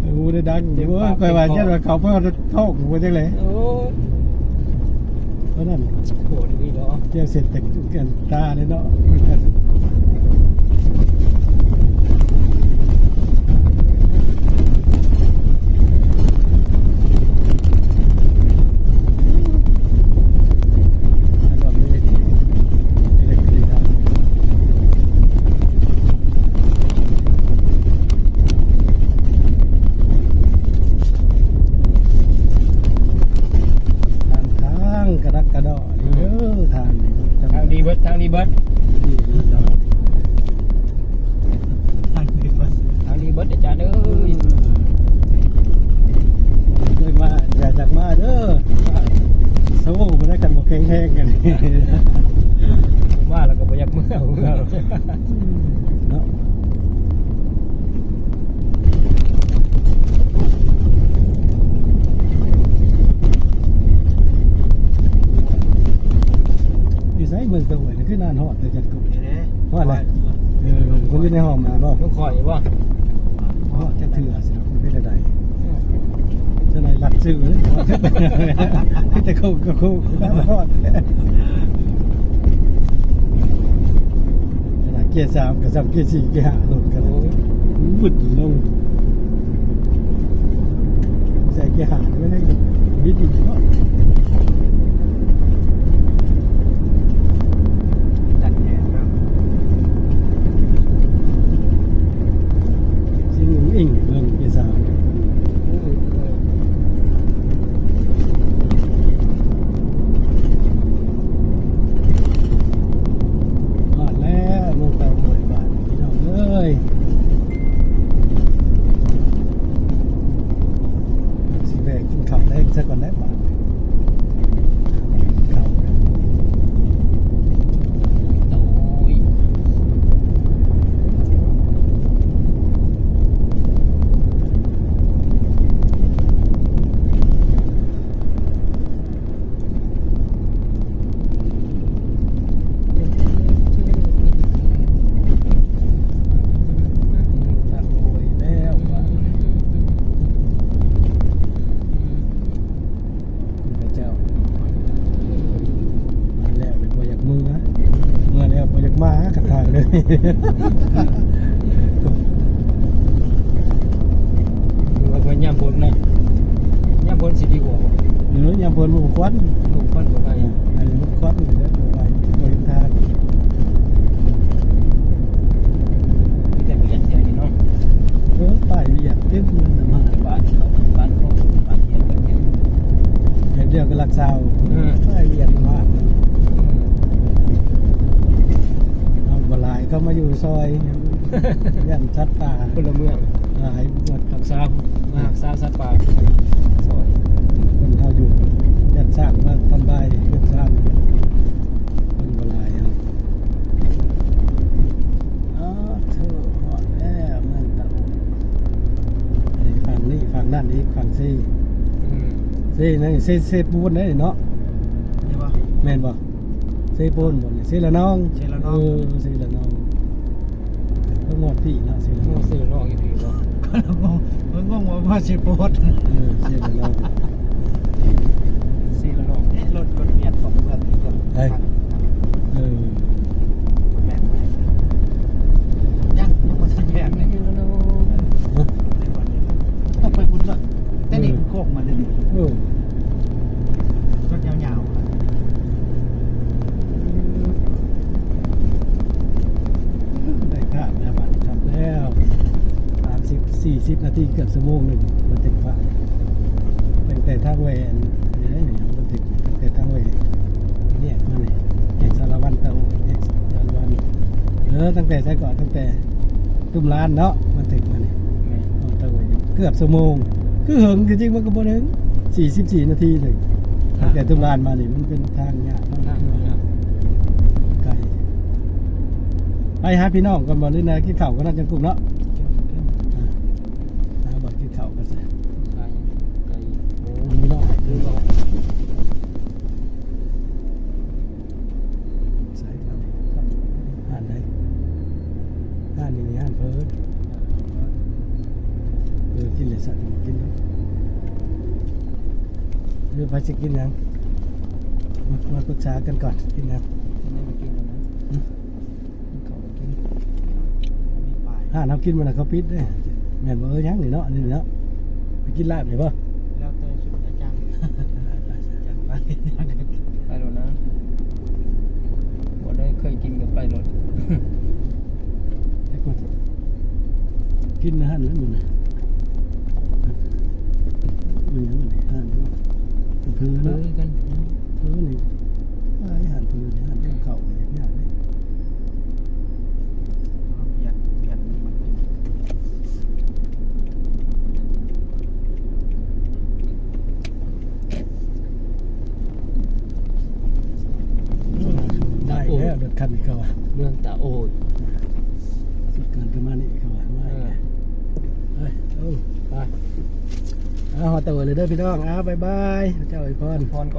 ເອີ ບໍ່ໄດ້ດັງ ໂອ້ຍ ຂ້ອຍວ່າຢ້ານວ່າເຂົາເພິ່ນທ້ອງບໍ່ຈັກແຫຼະ ໂອ້ຍ ເທົ່ານັ້ນ ໂຫດອີ່ຫຼີເນາະ ຈະເສັດແຕ່ ຕາເລີຍເນາະ ແລ້ວກໍມີ ດີເບິດ ທາງດີເບິດ ທາງດີເບິດ ທາງດີເບິດ ອາຈານເອີຍ. ເຄີຍມາ ຢ່າ ຢາກມາເດີ ສະໂວບໍ່ໄດ້ ຄັນບໍ່ແຂງແຮງກັນ ມາແລ້ວກໍບໍ່ຢາກເມືອ ເນາະ. ຢູ່ໃສເມືອງຕະຫ້ວຍ ຄືນານຮອດແຕ່ຈັດກຸ ນີ້ເດ້ ຮອດແລ້ວ. ເອີ ມັນຢູ່ໃນຫ້ອງມັນບໍ່? ລູກຂ້ອຍບໍ່? ຮອດຈັກເທື່ອຊິເປັນໄດ້ໃດ? ຈະໄດ້ລັດຊື່ ມີແຕ່ໂຄ້ງກັບໂຄ້ງ ນານຮອດ. ຂະໜາດເກຍສາມກໍສ່ຳເກຍສີ່ເກຍຫ້າລົດກໍໄດ້ ວຶດລົງ ໃສ່ເກຍຫ້າໄປເລີຍ ບິດອີກເນາະ. ຈັດແໜ້ນເນາະ ຊິງອິງເບິ່ງເກຍສາມ. ຮອດແລ້ວ ເມືອງເຕົາຫ້ວຍບາດນີ້ ພີ່ນ້ອງເອີຍ. ຊິແວະກິນເຂົ້າແລງຊະກ່ອນແຫຼະບາດນີ້ ກິນເຂົ້າ. ໂອ້ຍ ພະເຈົ້າ ມາແລ້ວເລີຍບໍ່ຢາກເມືອ ເມືອແລ້ວບໍ່ຢາກມາ ຄັນທາງເລີຍ. ວ່າຍາມຝົນເນາະ ຍາມຝົນຊິດີກວ່າ. ເອີ ຍາມຝົນມັນຄວັນ ມັນຄວັນບໍ່ໄປ ອັນນີ້ມັນຄວັນຢູ່ແລ້ວ ບໍ່ໄປ ບໍ່ເຫັນທາງ. ມີແຕ່ວຽດແຖວນີ້ເນາະ ເອີ ປ້າຍວຽດເຕັມເມືອງນະ ບ້ານເຮົາ ບ້ານເຮົາ ບ້ານວຽດ ແບບດຽວກັບຫຼັກຊາວ ເອີ ປ້າຍວຽດມາກ. ເຮົາບໍ່ຫຼາຍ ເຂົາມາຢູ່ຊອຍ ຢ້ານສັດປ່າ ພົນລະເມືອງຫຼາຍ ຮັກສາ ມາຮັກສາສັດປ່າ ຊອຍ ຄົນເຮົາຢູ່ ຢ້ານຊ້າງມາທຳລາຍເຮືອນຊານ ຄົນບໍ່ຫຼາຍ. ອ້າໂທ້ ຮອດແລ້ວເມືອງຕາໂອ ຝັ່ງນີ້ ຝັ່ງນັ້ນອີກ ຝັ່ງເຊ ອືມ ເຊນັ້ນ ເຊ ເຊປູນໄດ໋ເນາະ ແມ່ນບໍ່? ແມ່ນບໍ່? ເຊໂປນບໍ່ນີ້? ເຊລະນອງ ເຊລະນອງ ເອີ ເຊລະນອງ ເພິ່ນຮອດພີ້ເນາະ ເຊລະນອງ ເຊລະນອງຢູ່ພີ້ເນາະ. ຂ້ອຍລະງົງ ຂ້ອຍງົງວ່າມາເຊໂປນ ເອີ ເຊລະນອງ ເຊລະນອງ. ເອີ ເອີ ຍັງ ຍັງບໍ່ທັນແລ້ວເລີຍ ຕ້ອງໄປພຸ້ນເນາະ ແຕ່ນີ້ ເອີ ໂຄ້ງມາເລີຍ ເອີ ລົດຍາວໆ ໄດ້ພາບແລ້ວ ບາດນີ້ຄັກແລ້ວ ສາມສິບ ສີ່ສິບນາທີ ເກືອບຊົ່ວໂມງໜຶ່ງ ມາເຕັມພາບ ຕັ້ງແຕ່ທາງແຫວນ ເອີ ມາເຕັມ ຕັ້ງແຕ່ທາງແຫວນ ແຍກມານີ້ ແຍກສາລະວັນ ຕາໂອ ແຍກສາລະວັນ ເອີ ຕັ້ງແຕ່ໃສເກາະ ຕັ້ງແຕ່ ຕຸ້ມລານເນາະ ມາເຖິງມານີ້ ແມ່ນ ຮອດຕະເວຍ ເກືອບຊົ່ວໂມງ ຄືເຫິງ ທີ່ຈິງມັນກໍບໍ່ເຖິງ ສີ່ສິບສີ່ນາທີເຖິງ ອ່າ ແຕ່ຕຸ້ມລານມານີ້ ມັນເປັນທາງຍາກ ທາງຍາກ ໄກ ໄປຫາພີ່ນ້ອງກ່ອນບໍ່ ຫຼືນະ ກິນເຂົ້າກ່ອນເນາະ ຈັງກຸ້ມເນາະ ອ່າ ຫາບ່ອນກິນເຂົ້າກ່ອນຊະ ໄກ ໂອ້ ມີເນາະ ມີເນາະ. ໃສ ຮ້ານໃດ? ຮ້ານນີ້ ຮ້ານເພິ່ນ ເອີ ກິນເລີຍຊະ ກິນເລີຍ ຫຼືໃຜຊິກິນຫຍັງ? ມາ ມາປຶກສາກັນກ່ອນ ກິນຫຍັງ? ກິນຫຍັງກໍກິນກ່ອນນະ ອືມ ກິນເຂົ້າກໍກິນ ມີປາຍ ຮ້ານເຮົາກິນມື້ນັ້ນເຂົາປິດເດ້ ແມ່ນບໍ່? ເອີ ຍັງນີ້ເນາະ ອັນນີ້ເນາະ ໄປກິນລາບນີ້ບໍ່? ແລ້ວແຕ່ສຸດອາຈານ ໄປໂລດນະ ບໍ່ໄດ້ເຄີຍກິນກໍໄປໂລດ ກິນຫັ້ນແລ້ວນີ້ນະ ມັນຫຍັງນີ້ ຮ້ານນີ້ ເພິ່ນເນາະ ເພິ່ນນີ້ ຮ້ານເພິ່ນ ຮ້ານກັບ ອືມ ເຂົ້ານີ້ ຄັນນີ້ເຂົາວ່າ ເມືອງຕາໂອຍ ສຸດເກີນຂຶ້ນມານີ້ເຂົາວ່າ ມາ ເອີ ໄປ ເອີ ໄປ ເອົາ ຮອດຕາໂອຍເລີຍເດີພີ່ນ້ອງ ເອົາ ບາຍບາຍ ພະເຈົ້າອວຍພອນ ພອນກ່ອນ